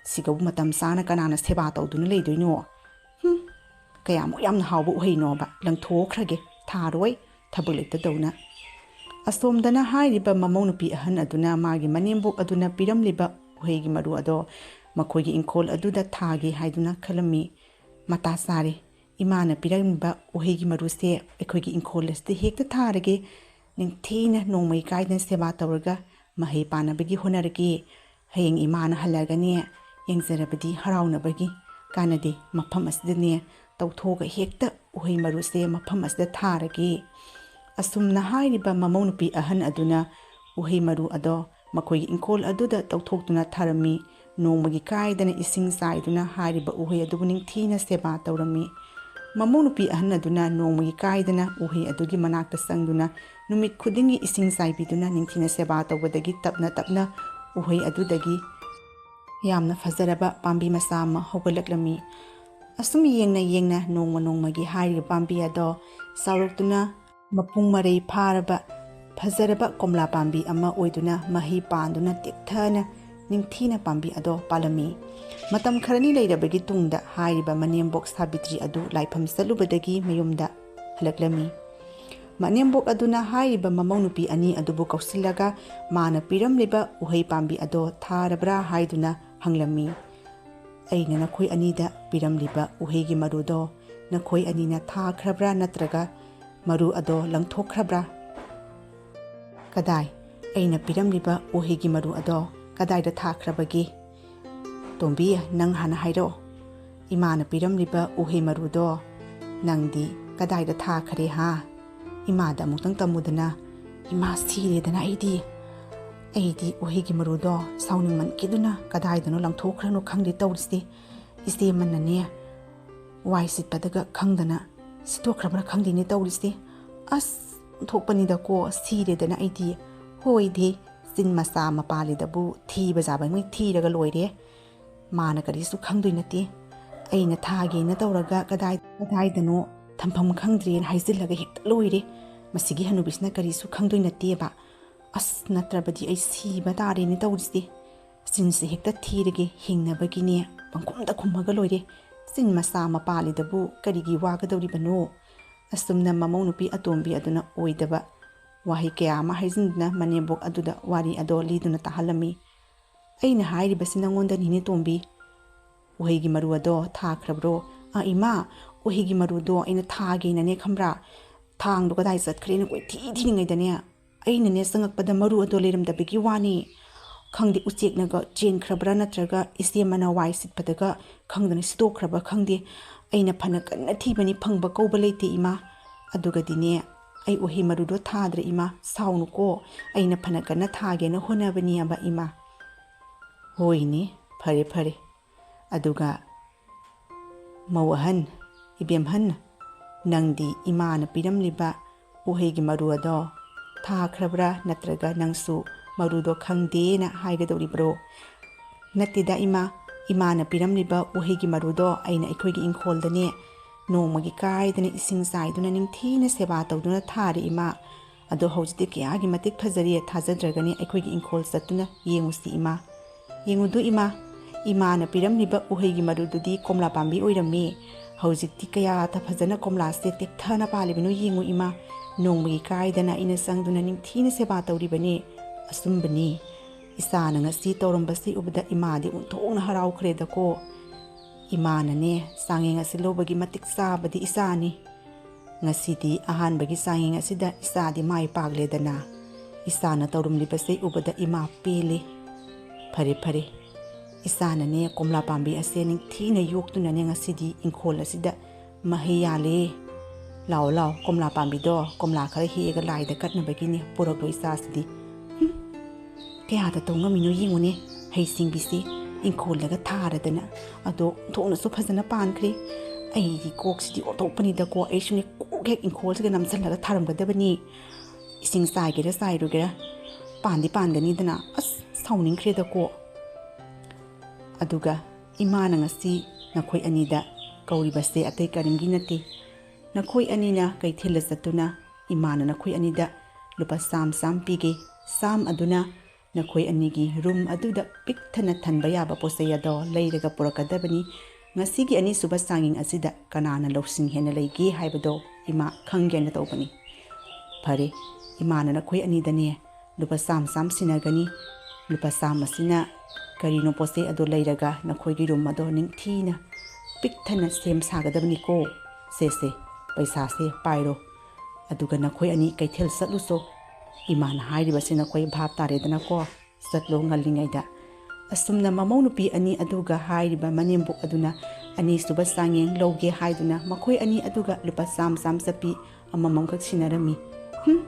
ꯁꯤꯒꯕꯨ ꯃꯇꯝ ꯆꯥꯅ ꯀꯅꯥꯅ ꯁꯦꯕꯥ ꯇꯧꯗꯨꯅ ꯂꯩꯗꯣꯏꯅꯣ? ꯍꯨꯝ, ꯀꯌꯥꯃꯨꯛ ꯌꯥꯝꯅ ꯍꯥꯎꯕ ꯎꯍꯩꯅꯣꯕ, ꯂꯪꯊꯣꯛꯈ꯭ꯔꯒꯦ, ꯊꯥꯔꯣꯏ, ꯊꯕꯛ ꯂꯩꯇꯗꯧꯅ꯫ ꯑꯁꯣꯝꯗꯅ ꯍꯥꯏꯔꯤꯕ ꯃꯃꯧ ꯅꯨꯄꯤ ꯑꯍꯟ ꯑꯗꯨꯅ ꯃꯥꯒꯤ ꯃꯅꯦꯝꯕꯣꯛ ꯑꯗꯨꯅ ꯄꯤꯔꯝꯂꯤꯕ ꯎꯍꯩꯒꯤ ꯃꯔꯨ ꯑꯗꯣ ꯃꯈꯣꯏꯒꯤ ꯏꯪꯈꯣꯜ ꯑꯗꯨꯗ ꯊꯥꯒꯦ ꯍꯥꯏꯗꯨꯅ ꯈꯜꯂꯝꯃꯤ꯫ "ꯃꯇꯥ ꯆꯥꯔꯦ, ꯏꯃꯥꯅ ꯄꯤꯔꯝꯕ ꯎꯍꯩꯒꯤ ꯃꯔꯨꯁꯦ ꯑꯩꯈꯣꯏꯒꯤ ꯏꯪꯈꯣꯜ ꯑꯁꯤꯗ ꯍꯦꯛꯇ ꯊꯥꯔꯒꯦ, ꯅꯤꯡꯊꯤꯅ ꯅꯣꯡꯃꯩ ꯀꯥꯏꯗꯅ ꯁꯦꯕꯥ ꯇꯧꯔꯒ ꯃꯍꯩ ꯄꯥꯟꯅꯕꯒꯤ ꯍꯣꯠꯅꯔꯒꯦ꯫ ꯍꯌꯦꯡ ꯏꯃꯥꯅ ꯍꯜꯂꯛꯑꯒꯅꯦ, ꯌꯦꯡꯖꯔꯕꯗꯤ ꯍꯔꯥꯎꯅꯕꯒꯤ꯫ ꯀꯥꯟꯅꯗꯦ, ꯃꯐꯝ ꯑꯁꯤꯗꯅꯦ ꯇꯧꯊꯣꯛꯑꯒ ꯍꯦꯛꯇ ꯎꯍꯩ ꯃꯔꯨꯁꯦ ꯃꯐꯝ ꯑꯁꯤꯗ ꯊꯥꯔꯒꯦ"꯫ ꯑꯁꯨꯝꯅ ꯍꯥꯏꯔꯤꯕ ꯃꯃꯧ ꯅꯨꯄꯤ ꯑꯍꯟ ꯑꯗꯨꯅ ꯎꯍꯩ ꯃꯔꯨ ꯑꯗꯣ ꯃꯈꯣꯏꯒꯤ ꯏꯪꯈꯣꯜ ꯑꯗꯨꯗ ꯇꯧꯊꯣꯛꯇꯨꯅ ꯊꯥꯔꯝꯃꯤ꯫ ꯅꯣꯡꯃꯒꯤ ꯀꯥꯏꯗꯅ ꯏꯁꯤꯡ ꯆꯥꯏꯗꯨꯅ ꯍꯥꯏꯔꯤꯕ ꯎꯍꯩ ꯑꯗꯨꯕꯨ ꯅꯤꯡꯊꯤꯅ ꯁꯦꯕꯥ ꯇꯧꯔꯝꯃꯤ꯫ ꯃꯃꯧ ꯅꯨꯄꯤ ꯑꯍꯟ ꯑꯗꯨꯅ ꯅꯣꯡꯃꯒꯤ ꯀꯥꯏꯗꯅ ꯎꯍꯩ ꯑꯗꯨꯒꯤ ꯃꯅꯥꯛꯇ ꯆꯪꯗꯨꯅ ꯅꯨꯃꯤꯠ ꯈꯨꯗꯤꯡꯒꯤ ꯏꯁꯤꯡ ꯆꯥꯏꯕꯤꯗꯨꯅ ꯅꯤꯡꯊꯤꯅ ꯁꯦꯕꯥ ꯇꯧꯕꯗꯒꯤ ꯇꯞꯅ ꯇꯞꯅ ꯎꯍꯩ ꯑꯗꯨꯗꯒꯤ ꯌꯥꯝꯅ ꯐꯖꯔꯕ ꯄꯥꯝꯕꯤ ꯃꯆꯥ ꯑꯃ ꯍꯧꯒꯠꯂꯛꯂꯝꯃꯤ꯫ ꯑꯁꯨꯝ ꯌꯦꯡꯅ ꯌꯦꯡꯅ ꯅꯣꯡꯃ ꯅꯣꯡꯃꯒꯤ ꯍꯥꯏꯔꯤꯕ ꯄꯥꯝꯕꯤ ꯑꯗꯣ ꯆꯥꯎꯔꯛꯇꯨꯅ ꯃꯄꯨꯡ ꯃꯔꯩ ꯐꯥꯔꯕ ꯐꯖꯔꯕ ꯀꯣꯝꯂꯥ ꯄꯥꯝꯕꯤ ꯑꯃ ꯑꯣꯏꯗꯨꯅ ꯃꯍꯩ ꯄꯥꯟꯗꯨꯅ ꯇꯦꯛꯊꯅ ꯅꯤꯡꯊꯤꯅ ꯄꯥꯝꯕꯤ ꯑꯗꯣ ꯄꯥꯜꯂꯝꯃꯤ꯫ ꯃꯇꯝ ꯈꯔꯅꯤ ꯂꯩꯔꯕꯒꯤ ꯇꯨꯡꯗ ꯍꯥꯏꯔꯤꯕ ꯃꯅꯦꯝꯕꯣꯛ ꯁꯥꯕꯤꯇ꯭ꯔꯤ ꯑꯗꯨ ꯂꯥꯏꯐꯝ ꯆꯠꯂꯨꯕꯗꯒꯤ ꯃꯌꯨꯝꯗ ꯍꯜꯂꯛꯂꯝꯃꯤ꯫ ꯃꯅꯦꯝꯕꯣꯛ ꯑꯗꯨꯅ ꯍꯥꯏꯔꯤꯕ ꯃꯃꯧ ꯅꯨꯄꯤ ꯑꯅꯤ ꯑꯗꯨꯕꯨ ꯀꯧꯁꯤꯜꯂꯒ ꯃꯥꯅ ꯄꯤꯔꯝꯂꯤꯕ ꯎꯍꯩ ꯄꯥꯝꯕꯤ ꯑꯗꯣ ꯊꯥꯔꯕ꯭ꯔꯥ ꯍꯥꯏꯗꯨꯅ ꯍꯪꯂꯝꯃꯤ꯫ "ꯑꯩꯅ ꯅꯈꯣꯏ ꯑꯅꯤꯗ ꯄꯤꯔꯝꯂꯤꯕ ꯎꯍꯩꯒꯤ ꯃꯔꯨꯗꯣ ꯅꯈꯣꯏ ꯑꯅꯤꯅ ꯊꯥꯈ꯭ꯔꯕ꯭ꯔꯥ ꯅꯠꯇ꯭ꯔꯒ ꯃꯔꯨ ꯑꯗꯣ ꯂꯪꯊꯣꯛꯈ꯭ꯔꯕ꯭ꯔꯥ?" "ꯀꯗꯥꯏ? ꯑꯩꯅ ꯄꯤꯔꯝꯂꯤꯕ ꯎꯍꯩꯒꯤ ꯃꯔꯨ ꯑꯗꯣ ꯀꯗꯥꯏꯗ ꯊꯥꯈ꯭ꯔꯕꯒꯦ? ꯇꯣꯝꯕꯤ, ꯅꯪ ꯍꯥꯟꯅ ꯍꯥꯏꯔꯛꯑꯣ꯫ ꯏꯃꯥꯅ ꯄꯤꯔꯝꯂꯤꯕ ꯎꯍꯩ ꯃꯔꯨꯗꯣ ꯅꯪꯗꯤ ꯀꯗꯥꯏꯗ ꯊꯥꯈ꯭ꯔꯦ ꯍꯥ? ꯏꯃꯥꯗ ꯑꯃꯨꯛꯇꯪ ꯇꯝꯃꯨꯗꯅ꯫ ꯏꯃꯥ ꯁꯤꯔꯦꯗꯅ ꯑꯩꯗꯤ꯫ ꯑꯩꯗꯤ ꯎꯍꯩꯒꯤ ꯃꯔꯨꯗꯣ ꯁꯥꯎꯅꯤꯡꯃꯟꯈꯤꯗꯨꯅ ꯀꯗꯥꯏꯗꯅꯣ ꯂꯪꯊꯣꯛꯈ꯭ꯔꯅꯣ ꯈꯪꯗꯦ ꯇꯧꯔꯤꯁꯦ꯫ ꯏꯆꯦꯃꯅꯅꯦ ꯋꯥꯏ ꯁꯤꯠꯄꯗꯒ ꯈꯪꯗꯅ ꯁꯤꯠꯇꯣꯛꯈ꯭ꯔꯕ꯭ꯔꯥ ꯈꯪꯗꯦꯅꯦ ꯇꯧꯔꯤꯁꯦ꯫ ꯑꯁ, ꯊꯣꯛꯄꯅꯤꯗꯀꯣ, ꯁꯤꯔꯦꯗꯅ ꯑꯩꯗꯤ꯫ ꯍꯣꯏꯗꯤ, ꯆꯤꯟ ꯃꯆꯥ ꯑꯃ ꯄꯥꯜꯂꯤꯗꯕꯨ ꯊꯤꯕ ꯖꯥꯕꯉꯩ ꯊꯤꯔꯒ ꯂꯣꯏꯔꯦ꯫ ꯃꯥꯅ ꯀꯔꯤꯁꯨ ꯈꯪꯗꯣꯏ ꯅꯠꯇꯦ꯫ ꯑꯩꯅ ꯊꯥꯒꯦꯅ ꯇꯧꯔꯒ ꯀꯗꯥꯏ-, ꯀꯗꯥꯏꯗꯅꯣ ꯊꯝꯐꯝ ꯈꯪꯗ꯭ꯔꯦꯅ ꯍꯥꯏꯖꯤꯜꯂꯒ ꯍꯦꯛꯇ ꯂꯣꯏꯔꯦ꯫ ꯃꯁꯤꯒꯤ ꯍꯅꯨꯕꯤꯁꯤꯅ ꯀꯔꯤꯁꯨ ꯈꯪꯗꯣꯏ ꯅꯠꯇꯦꯕ꯫ ꯑꯁ, ꯅꯠꯇ꯭ꯔꯕꯗꯤ ꯑꯩ ꯁꯤꯕ ꯇꯥꯔꯦꯅꯦ ꯇꯧꯔꯤꯁꯦ꯫ ꯆꯤꯟꯁꯦ ꯍꯦꯛꯇ ꯊꯤꯔꯒꯦ, ꯍꯤꯡꯅꯕꯒꯤꯅꯦ ꯄꯪꯈꯨꯝꯗ ꯈꯨꯝꯃꯒ ꯂꯣꯏꯔꯦ꯫ "ꯆꯤꯟ ꯃꯆꯥ ꯑꯃ ꯄꯥꯜꯂꯤꯗꯕꯨ ꯀꯔꯤꯒꯤ ꯋꯥꯒꯗꯧꯔꯤꯕꯅꯣ?" ꯑꯁꯨꯝꯅ ꯃꯃꯧ ꯅꯨꯄꯤ ꯑꯇꯣꯝꯕꯤ ꯑꯗꯨꯅ ꯑꯣꯏꯗꯕ ꯋꯥꯍꯩ ꯀꯌꯥ ꯑꯃ ꯍꯥꯏꯖꯤꯟꯗꯨꯅ ꯃꯅꯦꯝꯕꯣꯛ ꯑꯗꯨꯗ ꯋꯥꯔꯤ ꯑꯗꯣ ꯂꯤꯗꯨꯅ ꯇꯥꯍꯜꯂꯝꯃꯤ꯫ "ꯑꯩꯅ ꯍꯥꯏꯔꯤꯕꯁꯤ ꯅꯉꯣꯟꯗꯅꯤꯅꯦ ꯇꯣꯝꯕꯤ꯫ ꯎꯍꯩꯒꯤ ꯃꯔꯨ ꯑꯗꯣ ꯊꯥꯈ꯭ꯔꯕ꯭ꯔꯣ?" "ꯑꯥ ꯏꯃꯥ, ꯎꯍꯩꯒꯤ ꯃꯔꯨꯗꯣ ꯑꯩꯅ ꯊꯥꯒꯦꯅꯅꯦ ꯈꯪꯕ꯭ꯔꯥ, ꯊꯥꯡꯗꯣ ꯀꯗꯥꯏ ꯆꯠꯈ꯭ꯔꯦꯅ ꯀꯣꯏꯊꯤ ꯊꯤꯔꯤꯉꯩꯗꯅꯦ, ꯑꯩꯅꯅꯦ ꯆꯪꯉꯛꯄꯗ ꯃꯔꯨ ꯑꯗꯣ ꯂꯩꯔꯝꯗꯕꯒꯤ ꯋꯥꯅꯤ꯫ ꯈꯪꯗꯦ, ꯎꯆꯦꯛꯅꯒ ꯆꯦꯟꯈ꯭ꯔꯕ꯭ꯔꯥ ꯅꯠꯇ꯭ꯔꯒ ꯏꯆꯦ ꯑꯃꯅ ꯋꯥꯏ ꯁꯤꯠꯄꯗꯒ ꯈꯪꯗꯅ ꯁꯤꯠꯇꯣꯛꯈ꯭ꯔꯕ꯭ꯔꯥ ꯈꯪꯗꯦ꯫ ꯑꯩꯅ ꯐꯅ ꯀꯟꯅ ꯊꯤꯕꯅꯤ, ꯐꯪꯕ ꯀꯧꯕ ꯂꯩꯇꯦ ꯏꯃꯥ꯫ ꯑꯗꯨꯒꯗꯤꯅꯦ, ꯑꯩ ꯎꯍꯩ ꯃꯔꯨꯗꯣ ꯊꯥꯗ꯭ꯔꯦ ꯏꯃꯥ, ꯁꯥꯎꯅꯨꯀꯣ꯫ ꯑꯩꯅ ꯐꯅ ꯀꯟꯅ ꯊꯥꯒꯦꯅ ꯍꯣꯠꯅꯕꯅꯦꯕ ꯏꯃꯥ꯫" "ꯍꯣꯏꯅꯦ, ꯐꯔꯦ ꯐꯔꯦ꯫ ꯑꯗꯨꯒ ꯃꯧ ꯑꯍꯟ, ꯏꯕꯦꯝꯍꯟ, ꯅꯪꯗꯤ ꯏꯃꯥꯅ ꯄꯤꯔꯝꯂꯤꯕ ꯎꯍꯩꯒꯤ ꯃꯔꯨ ꯑꯗꯣ ꯊꯥꯈ꯭ꯔꯕ꯭ꯔꯥ, ꯅꯠꯇ꯭ꯔꯒ ꯅꯪꯁꯨ ꯃꯔꯨꯗꯣ ꯈꯪꯗꯦꯅ ꯍꯥꯏꯒꯗꯧꯔꯤꯕ꯭ꯔꯣ?" "ꯅꯠꯇꯦꯗ ꯏꯃꯥ, ꯏꯃꯥꯅ ꯄꯤꯔꯝꯂꯤꯕ ꯎꯍꯩꯒꯤ ꯃꯔꯨꯗꯣ ꯑꯩꯅ ꯑꯩꯈꯣꯏꯒꯤ ꯏꯪꯈꯣꯜꯗꯅꯦ ꯅꯣꯡꯃꯒꯤ ꯀꯥꯏꯗꯅ ꯏꯁꯤꯡ ꯆꯥꯏꯗꯨꯅ ꯅꯤꯡꯊꯤꯅ ꯁꯦꯕꯥ ꯇꯧꯗꯨꯅ ꯊꯥꯔꯦ ꯏꯃꯥ꯫ ꯑꯗꯣ ꯍꯧꯖꯤꯛꯇꯤ ꯀꯌꯥꯒꯤ ꯃꯇꯤꯛ ꯐꯖꯔꯦ, ꯊꯥꯖꯗ꯭ꯔꯒꯅꯦ ꯑꯩꯈꯣꯏꯒꯤ ꯏꯪꯈꯣꯜ ꯆꯠꯇꯨꯅ ꯌꯦꯡꯉꯨꯁꯤ ꯏꯃꯥ꯫" "ꯌꯦꯡꯉꯨꯗꯨ ꯏꯃꯥ, ꯏꯃꯥꯅ ꯄꯤꯔꯝꯂꯤꯕ ꯎꯍꯩꯒꯤ ꯃꯔꯨꯗꯨꯗꯤ ꯀꯣꯝꯂꯥ ꯄꯥꯝꯕꯤ ꯑꯣꯏꯔꯝꯃꯤ꯫ ꯍꯧꯖꯤꯛꯇꯤ ꯀꯌꯥꯇ ꯐꯖꯅ ꯀꯣꯝꯂꯥꯁꯦ ꯇꯦꯛꯊꯅ ꯄꯥꯜꯂꯤꯕꯅꯣ ꯌꯦꯡꯉꯨ ꯏꯃꯥ꯫ ꯅꯣꯡꯃꯒꯤ ꯀꯥꯏꯗꯅ ꯑꯩꯅ ꯆꯪꯗꯨꯅ ꯅꯤꯡꯊꯤꯅ ꯁꯦꯕꯥ ꯇꯧꯔꯤꯕꯅꯤ꯫" ꯑꯆꯨꯝꯕꯅꯤ꯫ ꯏꯆꯥꯅ ꯉꯁꯤ ꯇꯧꯔꯝꯕꯁꯤ ꯎꯕꯗ ꯏꯃꯥꯗꯤ ꯑꯣꯟꯊꯣꯛꯅ ꯍꯔꯥꯎꯈ꯭ꯔꯦꯗꯀꯣ꯫ ꯏꯃꯥꯅꯅꯦ ꯆꯥꯡꯌꯦꯡ ꯑꯁꯤ ꯂꯧꯕꯒꯤ ꯃꯇꯤꯛ ꯆꯥꯕꯗꯤ ꯏꯆꯥꯅꯤ꯫ ꯉꯁꯤꯗꯤ ꯑꯍꯥꯟꯕꯒꯤ ꯆꯥꯡꯌꯦꯡ ꯑꯁꯤꯗ ꯏꯆꯥꯗꯤ ꯃꯥꯏ ꯄꯥꯛꯂꯦꯗꯅ꯫ ꯏꯆꯥꯅ ꯇꯧꯔꯝꯂꯤꯕꯁꯦ ꯎꯕꯗ ꯏꯃꯥ ꯄꯦꯜꯂꯤ꯫ ꯐꯔꯦ ꯐꯔꯦ, ꯏꯆꯥꯅꯅꯦ ꯀꯣꯝꯂꯥ ꯄꯥꯝꯕꯤ ꯑꯁꯦ ꯅꯤꯡꯊꯤꯅ ꯌꯣꯛꯇꯨꯅꯅꯦ ꯉꯁꯤꯗꯤ ꯏꯪꯈꯣꯜ ꯑꯁꯤꯗ ꯃꯍꯩ ꯌꯥꯜꯂꯦ꯫ ꯂꯥꯛꯑꯣ ꯂꯥꯛꯑꯣ, ꯀꯣꯝꯂꯥ ꯄꯥꯝꯕꯤꯗꯣ ꯀꯣꯝꯂꯥ ꯈꯔ ꯍꯦꯛꯑꯒ ꯂꯥꯏꯗ ꯀꯠꯅꯕꯒꯤꯅꯦ ꯄꯨꯔꯛꯂꯣ ꯏꯆꯥꯁꯤꯗꯤ꯫ ꯍꯨꯝ, ꯀꯌꯥꯗ ꯇꯧ ꯉꯝꯃꯤꯅꯣ ꯌꯦꯡꯉꯨꯅꯦ, ꯍꯩ ꯁꯤꯡꯕꯤꯁꯤ ꯏꯪꯈꯣꯜꯗꯒ ꯊꯥꯔꯗꯅ꯫ ꯑꯗꯣ ꯊꯣꯛꯅꯁꯨ ꯐꯖꯅ ꯄꯥꯟꯈ꯭ꯔꯦ꯫ ꯑꯩꯒꯤ ꯀꯣꯛꯁꯤꯗꯤ ꯑꯣꯟꯊꯣꯛꯄꯅꯤꯗꯀꯣ, ꯑꯩꯁꯨꯅꯦ ꯀꯣꯛ ꯍꯦꯛ ꯏꯪꯈꯣꯜꯁꯤꯒ ꯅꯝꯁꯤꯜꯂꯒ ꯊꯥꯔꯝꯒꯗꯕꯅꯤ꯫ ꯏꯁꯤꯡ ꯆꯥꯏꯒꯦꯔꯥ ꯆꯥꯏꯔꯣꯏꯒꯦꯔꯥ ꯄꯥꯟꯗꯤ ꯄꯥꯟꯒꯅꯤꯗꯅ꯫ ꯑꯁ, ꯁꯥꯎꯅꯤꯡꯈ꯭ꯔꯦꯗꯀꯣ꯫ ꯑꯗꯨꯒ ꯏꯃꯥꯅ ꯉꯁꯤ ꯅꯈꯣꯏ ꯑꯅꯤꯗ ꯀꯧꯔꯤꯕꯁꯦ ꯑꯇꯩ ꯀꯔꯤꯝꯒꯤ ꯅꯠꯇꯦ꯫ ꯅꯈꯣꯏ ꯑꯅꯤꯅ ꯀꯩꯊꯦꯜꯗ ꯆꯠꯇꯨꯅ ꯏꯃꯥꯅ ꯅꯈꯣꯏ ꯑꯅꯤꯗ ꯂꯨꯄꯥ ꯆꯥꯝ ꯆꯥꯝ ꯄꯤꯒꯦ꯫ ꯆꯥꯝ ꯑꯗꯨꯅ ꯅꯈꯣꯏ ꯑꯅꯤꯒꯤ ꯔꯨꯝ ꯑꯗꯨꯗ ꯄꯤꯛ ꯊꯟꯅ ꯊꯟꯕ ꯌꯥꯕ ꯄꯣꯠ ꯆꯩ ꯑꯗꯣ ꯂꯩꯔꯒ ꯄꯨꯔꯛꯀꯗꯕꯅꯤ꯫ ꯉꯁꯤꯒꯤ ꯑꯅꯤꯁꯨꯕ ꯆꯥꯡꯌꯦꯡ ꯑꯁꯤꯗ ꯀꯅꯥꯅ ꯂꯧꯁꯤꯡ ꯍꯦꯟꯅ ꯂꯩꯒꯦ ꯍꯥꯏꯕꯗꯣ ꯏꯃꯥ ꯈꯪꯒꯦꯅ ꯇꯧꯕꯅꯤ꯫ ꯐꯔꯦ, ꯏꯃꯥꯅ ꯅꯈꯣꯏ ꯑꯅꯤꯗꯅꯦ ꯂꯨꯄꯥ ꯆꯥꯝꯃ ꯆꯥꯝꯃ ꯁꯤꯟꯅꯒꯅꯤ꯫ ꯂꯨꯄꯥ ꯆꯥꯝꯃꯁꯤꯅ ꯀꯔꯤꯅꯣ ꯄꯣꯠ ꯆꯩ ꯑꯗꯣ ꯂꯩꯔꯒ ꯅꯈꯣꯏꯒꯤ ꯔꯨꯝ ꯑꯗꯣ ꯅꯤꯡꯊꯤꯅ ꯄꯤꯛ ꯊꯟꯅ ꯁꯦꯝ ꯁꯥꯒꯗꯕꯅꯤꯀꯣ꯫ ꯁꯦ ꯁꯦ, ꯄꯩꯁꯥꯁꯦ ꯄꯥꯏꯔꯣ꯫ ꯑꯗꯨꯒ ꯅꯈꯣꯏ ꯑꯅꯤ ꯀꯩꯊꯦꯜ ꯆꯠꯂꯨꯆꯣ꯫ ꯏꯃꯥꯅ ꯍꯥꯏꯔꯤꯕꯁꯤ ꯅꯈꯣꯏ ꯚꯥꯞ ꯇꯥꯔꯦꯗꯅꯀꯣ꯫ ꯆꯠꯂꯣ ꯉꯜꯂꯤꯉꯩꯗ꯫ ꯑꯁꯨꯝꯅ ꯃꯃꯧ ꯅꯨꯄꯤ ꯑꯅꯤ ꯑꯗꯨꯒ ꯍꯥꯏꯔꯤꯕ ꯃꯅꯦꯝꯕꯣꯛ ꯑꯗꯨꯅ ꯑꯅꯤꯁꯨꯕ ꯆꯥꯡꯌꯦꯡ ꯂꯧꯒꯦ ꯍꯥꯏꯗꯨꯅ ꯃꯈꯣꯏ ꯑꯅꯤ ꯑꯗꯨꯒ ꯂꯨꯄꯥ ꯆꯥꯝꯃ ꯆꯥꯝꯃ ꯆꯠꯄꯤ ꯑꯃꯃꯝꯈꯛ ꯁꯤꯟꯅꯔꯝꯃꯤ꯫ ꯍꯨꯝ!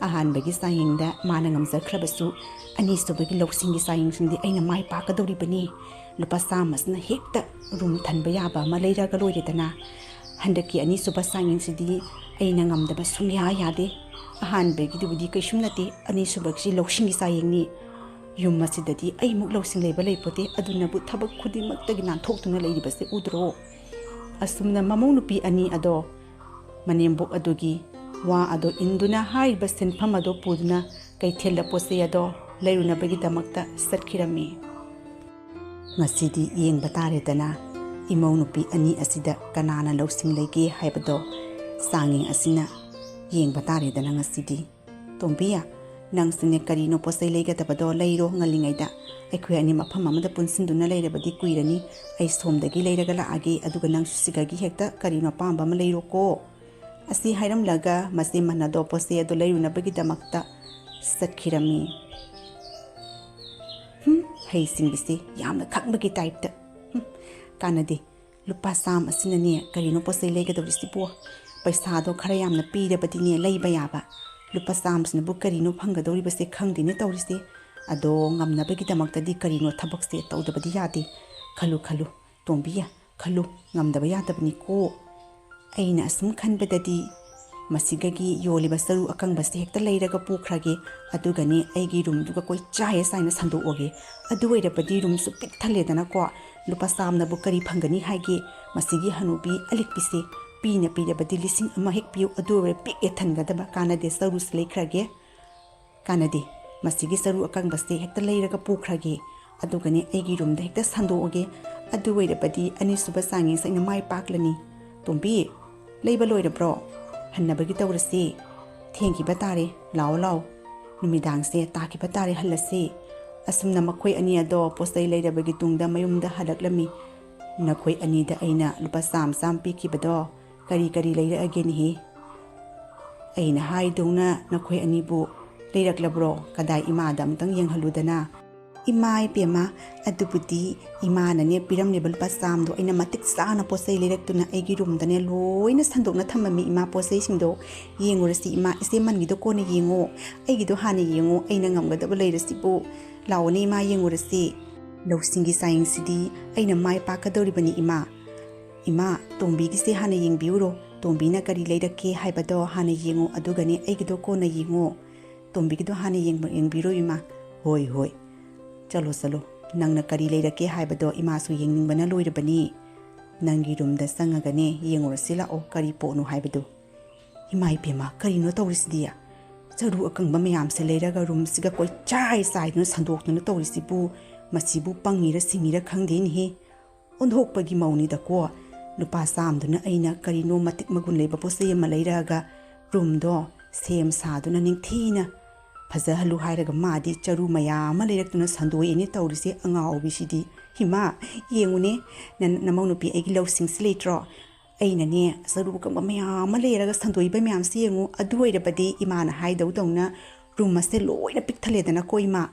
ꯑꯍꯥꯟꯕꯒꯤ ꯆꯥꯡꯌꯦꯡꯗ ꯃꯥꯅ ꯉꯝꯖꯈ꯭ꯔꯕꯁꯨ ꯑꯅꯤꯁꯨꯕꯒꯤ ꯂꯧꯁꯤꯡꯒꯤ ꯆꯥꯡꯌꯦꯡꯁꯤꯡꯗꯤ ꯑꯩꯅ ꯃꯥꯏ ꯄꯥꯛꯀꯗꯧꯔꯤꯕꯅꯤ꯫ ꯂꯨꯄꯥ ꯆꯥꯝꯃꯁꯤꯅ ꯍꯦꯛꯇ ꯔꯨꯝ ꯊꯟꯕ ꯌꯥꯕ ꯑꯃ ꯂꯩꯔꯒ ꯂꯣꯏꯔꯦꯗꯅ꯫ ꯍꯟꯗꯛꯀꯤ ꯑꯅꯤꯁꯨꯕ ꯆꯥꯡꯌꯦꯡꯁꯤꯗꯤ ꯑꯩꯅ ꯉꯝꯗꯕ ꯁꯨꯡꯌꯥ ꯌꯥꯗꯦ꯫ ꯑꯍꯥꯟꯕꯒꯤꯗꯨꯕꯨꯗꯤ ꯀꯩꯁꯨꯝ ꯅꯠꯇꯦ, ꯑꯅꯤꯁꯨꯕꯒꯤꯁꯤ ꯂꯧꯁꯤꯡꯒꯤ ꯆꯥꯡꯌꯦꯡꯅꯤ꯫ ꯌꯨꯝ ꯑꯁꯤꯗꯗꯤ ꯑꯩꯃꯨꯛ ꯂꯧꯁꯤꯡ ꯂꯩꯕ ꯂꯩꯄꯣꯠꯇꯦ, ꯑꯗꯨꯅꯕꯨ ꯊꯕꯛ ꯈꯨꯗꯤꯡꯃꯛꯇꯒꯤ ꯅꯥꯟꯊꯣꯛꯇꯨꯅ ꯂꯩꯔꯤꯕꯁꯦ ꯎꯗ꯭ꯔꯣ? ꯑꯁꯨꯝꯅ ꯃꯃꯧ ꯅꯨꯄꯤ ꯑꯅꯤ ꯑꯗꯣ ꯃꯅꯦꯝꯕꯣꯛ ꯑꯗꯨꯒꯤ ꯋꯥ ꯑꯗꯣ ꯏꯟꯗꯨꯅ ꯍꯥꯏꯔꯤꯕ ꯁꯦꯟꯐꯝ ꯑꯗꯣ ꯄꯨꯗꯨꯅ ꯀꯩꯊꯦꯜꯗ ꯄꯣꯠ ꯆꯩ ꯑꯗꯣ ꯂꯩꯔꯨꯅꯕꯒꯤꯗꯃꯛꯇ ꯆꯠꯈꯤꯔꯝꯃꯤ꯫ ꯉꯁꯤꯗꯤ ꯌꯦꯡꯕ ꯇꯥꯔꯦꯗꯅ, ꯏꯃꯧ ꯅꯨꯄꯤ ꯑꯅꯤ ꯑꯁꯤꯗ ꯀꯅꯥꯅ ꯂꯧꯁꯤꯡ ꯂꯩꯒꯦ ꯍꯥꯏꯕꯗꯣ ꯆꯥꯡꯌꯦꯡ ꯑꯁꯤꯅ ꯌꯦꯡꯕ ꯇꯥꯔꯦꯗꯅ ꯉꯁꯤꯗꯤ꯫ ꯇꯣꯝꯕꯤ, ꯅꯪꯁꯨꯅꯦ ꯀꯔꯤꯅꯣ ꯄꯣꯠ ꯆꯩ ꯂꯩꯒꯗꯕꯗꯣ ꯂꯩꯔꯣ ꯉꯜꯂꯤꯉꯩꯗ꯫ ꯑꯩꯈꯣꯏ ꯑꯅꯤ ꯃꯐꯝ ꯑꯃꯗ ꯄꯨꯟꯁꯤꯟꯗꯨꯅ ꯂꯩꯔꯕꯗꯤ ꯀꯨꯏꯔꯅꯤ꯫ ꯑꯩ ꯁꯣꯝꯗꯒꯤ ꯂꯩꯔꯒ ꯂꯥꯛꯑꯒꯦ, ꯑꯗꯨꯒ ꯅꯪꯁꯨ ꯁꯤꯗꯒꯤ ꯍꯦꯛꯇ ꯀꯔꯤꯅꯣ ꯑꯄꯥꯝꯕ ꯑꯃ ꯂꯩꯔꯣꯀꯣ꯫ ꯑꯁꯤ ꯍꯥꯏꯔꯝꯂꯒ ꯃꯆꯦ ꯃꯅꯥꯗꯣ ꯄꯣꯠ ꯆꯩ ꯑꯗꯨ ꯂꯩꯔꯨꯅꯕꯒꯤꯗꯃꯛꯇ ꯆꯠꯈꯤꯔꯝꯃꯤ꯫ ꯍꯨꯝ, ꯍꯩꯁꯤꯡꯕꯤꯁꯦ ꯌꯥꯝꯅ ꯈꯪꯕꯒꯤ ꯇꯥꯏꯞꯇ꯫ ꯍꯨꯝ, ꯀꯥꯟꯅꯗꯦ꯫ ꯂꯨꯄꯥ ꯆꯥꯝꯃ ꯑꯁꯤꯅꯅꯦ ꯀꯔꯤꯅꯣ ꯄꯣꯠ ꯆꯩ ꯂꯩꯒꯗꯧꯔꯤꯁꯤꯕꯣ? ꯄꯩꯁꯥꯗꯣ ꯈꯔ ꯌꯥꯝꯅ ꯄꯤꯔꯕꯗꯤꯅꯦ ꯂꯩꯕ ꯌꯥꯕ꯫ ꯂꯨꯄꯥ ꯆꯥꯝꯃꯁꯤꯅꯕꯨ ꯀꯔꯤꯅꯣ ꯐꯪꯒꯗꯧꯔꯤꯕꯁꯦ ꯈꯪꯗꯦꯅꯦ ꯇꯧꯔꯤꯁꯦ꯫ ꯑꯗꯣ ꯉꯝꯅꯕꯒꯤꯗꯃꯛꯇꯗꯤ ꯀꯔꯤꯅꯣ ꯊꯕꯛꯁꯦ ꯇꯧꯗꯕꯗꯤ ꯌꯥꯗꯦ꯫ ꯈꯜꯂꯨ ꯈꯜꯂꯨ, ꯇꯣꯝꯕꯤ, ꯈꯜꯂꯨ, ꯉꯝꯗꯕ ꯌꯥꯗꯕꯅꯤꯀꯣ꯫ ꯑꯩꯅ ꯑꯁꯨꯝ ꯈꯟꯕꯗꯗꯤ ꯃꯁꯤꯒꯒꯤ ꯌꯣꯜꯂꯤꯕ ꯆꯔꯨ ꯑꯀꯪꯕꯁꯦ ꯍꯦꯛꯇ ꯂꯩꯔꯒ ꯄꯨꯈ꯭ꯔꯒꯦ, ꯑꯗꯨꯒꯅꯦ ꯑꯩꯒꯤ ꯔꯨꯝꯗꯨꯒ ꯀꯣꯏꯆꯥꯏ ꯆꯥꯏꯅ ꯁꯟꯗꯣꯛꯑꯒꯦ꯫ ꯑꯗꯨ ꯑꯣꯏꯔꯕꯗꯤ ꯔꯨꯝꯁꯨ ꯄꯤꯛ ꯊꯜꯂꯦꯗꯅꯀꯣ꯫ ꯂꯨꯄꯥ ꯆꯥꯝꯅꯕꯨ ꯀꯔꯤ ꯐꯪꯒꯅꯤ ꯍꯥꯏꯒꯦ? ꯃꯁꯤꯒꯤ ꯍꯅꯨꯕꯤ ꯑꯂꯤꯛꯄꯤꯁꯦ ꯄꯤꯅ ꯄꯤꯔꯕꯗꯤ ꯂꯤꯁꯤꯡ ꯑꯃ ꯍꯦꯛ ꯄꯤꯌꯨ, ꯑꯗꯨ ꯑꯣꯏꯔꯦ ꯄꯤꯛ ꯍꯦꯛ ꯊꯟꯒꯗꯕ꯫ ꯀꯥꯟꯅꯗꯦ, ꯆꯔꯨꯁꯦ ꯂꯩꯈ꯭ꯔꯒꯦ꯫ ꯀꯥꯟꯅꯗꯦ, ꯃꯁꯤꯒꯤ ꯆꯔꯨ ꯑꯀꯪꯕꯁꯦ ꯍꯦꯛꯇ ꯂꯩꯔꯒ ꯄꯨꯈ꯭ꯔꯒꯦ, ꯑꯗꯨꯒꯅꯦ ꯑꯩꯒꯤ ꯔꯨꯝꯗ ꯍꯦꯛꯇ ꯁꯟꯗꯣꯛꯑꯒꯦ꯫ ꯑꯗꯨ ꯑꯣꯏꯔꯕꯗꯤ ꯑꯅꯤꯁꯨꯕ ꯆꯥꯡꯌꯦꯡꯁꯦ ꯑꯩꯅ ꯃꯥꯏ ꯄꯥꯛꯂꯅꯤ꯫ "ꯇꯣꯝꯕꯤ, ꯂꯩꯕ ꯂꯣꯏꯔꯕ꯭ꯔꯣ? ꯍꯟꯅꯕꯒꯤ ꯇꯧꯔꯁꯤ꯫ ꯊꯦꯡꯈꯤꯕ ꯇꯥꯔꯦ, ꯂꯥꯛꯑꯣ ꯂꯥꯛꯑꯣ꯫ ꯅꯨꯃꯤꯗꯥꯡꯁꯦ ꯇꯥꯈꯤꯕ ꯇꯥꯔꯦ, ꯍꯜꯂꯁꯤ꯫" ꯑꯁꯨꯝꯅ ꯃꯈꯣꯏ ꯑꯅꯤ ꯑꯗꯣ ꯄꯣꯠ ꯆꯩ ꯂꯩꯔꯕꯒꯤ ꯇꯨꯡꯗ ꯃꯌꯨꯝꯗ ꯍꯜꯂꯛꯂꯝꯃꯤ꯫ "ꯅꯈꯣꯏ ꯑꯅꯤꯗ ꯑꯩꯅ ꯂꯨꯄꯥ ꯆꯥꯝꯃ ꯆꯥꯝꯃ ꯄꯤꯈꯤꯕꯗꯣ ꯀꯔꯤ ꯀꯔꯤ ꯂꯩꯔꯛꯑꯒꯦꯅꯦꯍꯦ?" "ꯑꯩꯅ ꯍꯥꯏꯗꯧꯅ ꯅꯈꯣꯏ ꯑꯅꯤꯕꯨ ꯂꯩꯔꯛꯂꯕ꯭ꯔꯣ? ꯀꯗꯥꯏ, ꯏꯃꯥꯗ ꯑꯃꯨꯛꯇꯪ ꯌꯦꯡꯍꯜꯂꯨꯗꯅ꯫" "ꯏꯃꯥ ꯏꯕꯦꯝꯃ, ꯑꯗꯨꯕꯨꯗꯤ ꯏꯃꯥꯅꯅꯦ ꯄꯤꯔꯝꯂꯤꯕ ꯂꯨꯄꯥ ꯆꯥꯝꯗꯣ ꯑꯩꯅ ꯃꯇꯤꯛ ꯆꯥꯅ ꯄꯣꯠ ꯆꯩ ꯂꯩꯔꯛꯇꯨꯅ ꯑꯩꯒꯤ ꯔꯨꯝꯗꯅꯦ ꯂꯣꯏꯅ ꯁꯟꯗꯣꯛꯅ ꯊꯝꯃꯝꯃꯤ ꯏꯃꯥ, ꯄꯣꯠ ꯆꯩꯁꯤꯡꯗꯣ꯫ ꯌꯦꯡꯉꯨꯔꯁꯤ ꯏꯃꯥ, ꯏꯆꯦꯃꯟꯒꯤꯗꯣ ꯀꯣꯟꯅ ꯌꯦꯡꯉꯣ, ꯑꯩꯒꯤꯗꯣ ꯍꯥꯟꯅ ꯌꯦꯡꯉꯣ, ꯑꯩꯅ ꯉꯝꯒꯗꯕ ꯂꯩꯔꯁꯤꯕꯨ꯫ ꯂꯥꯛꯑꯣꯅꯦ ꯏꯃꯥ, ꯌꯦꯡꯉꯨꯔꯁꯤ꯫ ꯂꯧꯁꯤꯡꯒꯤ ꯆꯥꯡꯌꯦꯡꯁꯤꯗꯤ ꯑꯩꯅ ꯃꯥꯏ ꯄꯥꯛꯀꯗꯧꯔꯤꯕꯅꯤ ꯏꯃꯥ꯫ ꯏꯃꯥ, ꯇꯣꯝꯕꯤꯒꯤꯁꯦ ꯍꯥꯟꯅ ꯌꯦꯡꯕꯤꯌꯨꯔꯣ, ꯇꯣꯝꯕꯤꯅ ꯀꯔꯤ ꯂꯩꯔꯛꯀꯦ ꯍꯥꯏꯕꯗꯣ ꯍꯥꯟꯅ ꯌꯦꯡꯉꯣ, ꯑꯗꯨꯒꯅꯦ ꯑꯩꯒꯤꯗꯣ ꯀꯣꯟꯅ ꯌꯦꯡꯉꯣ꯫ ꯇꯣꯝꯕꯤꯒꯤꯗꯣ ꯍꯥꯟꯅ ꯌꯦꯡꯕ-, ꯌꯦꯡꯕꯤꯔꯣ ꯏꯃꯥ꯫" "ꯍꯣꯏ, ꯍꯣꯏ, ꯆꯠꯂꯣ, ꯆꯠꯂꯣ, ꯅꯪꯅ ꯀꯔꯤ ꯂꯩꯔꯛꯀꯦ ꯍꯥꯏꯕꯗꯣ ꯏꯃꯥꯁꯨ ꯌꯦꯡꯅꯤꯡꯕꯅ ꯂꯣꯏꯔꯕꯅꯤ꯫ ꯅꯪꯒꯤ ꯔꯨꯝꯗ ꯆꯪꯉꯒꯅꯦ ꯌꯦꯡꯉꯨꯔꯁꯤ ꯂꯥꯛꯑꯣ, ꯀꯔꯤ ꯄꯣꯠꯅꯣ ꯍꯥꯏꯕꯗꯨ꯫" "ꯏꯃꯥ ꯏꯕꯦꯝꯃ, ꯀꯔꯤꯅꯣ ꯇꯧꯔꯤꯁꯤꯗꯤ? ꯆꯔꯨ ꯑꯀꯪꯕ ꯃꯌꯥꯝꯁꯦ ꯂꯩꯔꯒ ꯔꯨꯝꯁꯤꯒ ꯀꯣꯏꯆꯥꯏ ꯆꯥꯏꯗꯨꯅ ꯁꯟꯗꯣꯛꯇꯨꯅ ꯇꯧꯔꯤꯁꯤꯕꯨ, ꯃꯁꯤꯕꯨ ꯄꯪꯉꯤꯔ ꯁꯤꯡꯉꯤꯔ ꯈꯪꯗꯦꯅꯦꯍꯦ꯫ ꯑꯣꯟꯊꯣꯛꯄꯒꯤ ꯃꯧꯅꯤꯗꯀꯣ꯫ ꯂꯨꯄꯥ ꯆꯥꯝꯗꯨꯅ ꯑꯩꯅ ꯀꯔꯤꯅꯣ ꯃꯇꯤꯛ ꯃꯒꯨꯟ ꯂꯩꯕ ꯄꯣꯠ ꯆꯩ ꯑꯃ ꯂꯩꯔꯛꯑꯒ ꯔꯨꯝꯗꯣ ꯁꯦꯝ ꯁꯥꯗꯨꯅ ꯅꯤꯡꯊꯤꯅ ꯐꯖꯍꯜꯂꯨ ꯍꯥꯏꯔꯒ ꯃꯥꯗꯤ ꯆꯔꯨ ꯃꯌꯥꯝ ꯑꯃ ꯂꯩꯔꯛꯇꯨꯅ ꯁꯟꯗꯣꯛꯑꯦꯅꯦ ꯇꯧꯔꯤꯁꯦ, ꯑꯉꯥꯎꯕꯤꯁꯤꯗꯤ꯫ ꯏꯃꯥ, ꯌꯦꯡꯉꯨꯅꯦ, ꯅ-, ꯅꯃꯧ ꯅꯨꯄꯤ ꯑꯩꯒꯤ ꯂꯧꯁꯤꯡꯁꯤ ꯂꯩꯇ꯭ꯔꯣ? ꯑꯩꯅꯅꯦ ꯆꯔꯨ ꯑꯀꯪꯕ ꯃꯌꯥꯝ ꯑꯃ ꯂꯩꯔꯒ ꯁꯟꯗꯣꯛꯏꯕ ꯃꯌꯥꯝꯁꯤ ꯌꯦꯡꯉꯨ꯫ ꯑꯗꯨ ꯑꯣꯏꯔꯕꯗꯤ ꯏꯃꯥꯅ ꯍꯥꯏꯗꯧꯗꯧꯅ ꯔꯨꯝ ꯑꯁꯦ ꯂꯣꯏꯅ ꯄꯤꯛ ꯊꯜꯂꯦꯗꯅꯀꯣ ꯏꯃꯥ꯫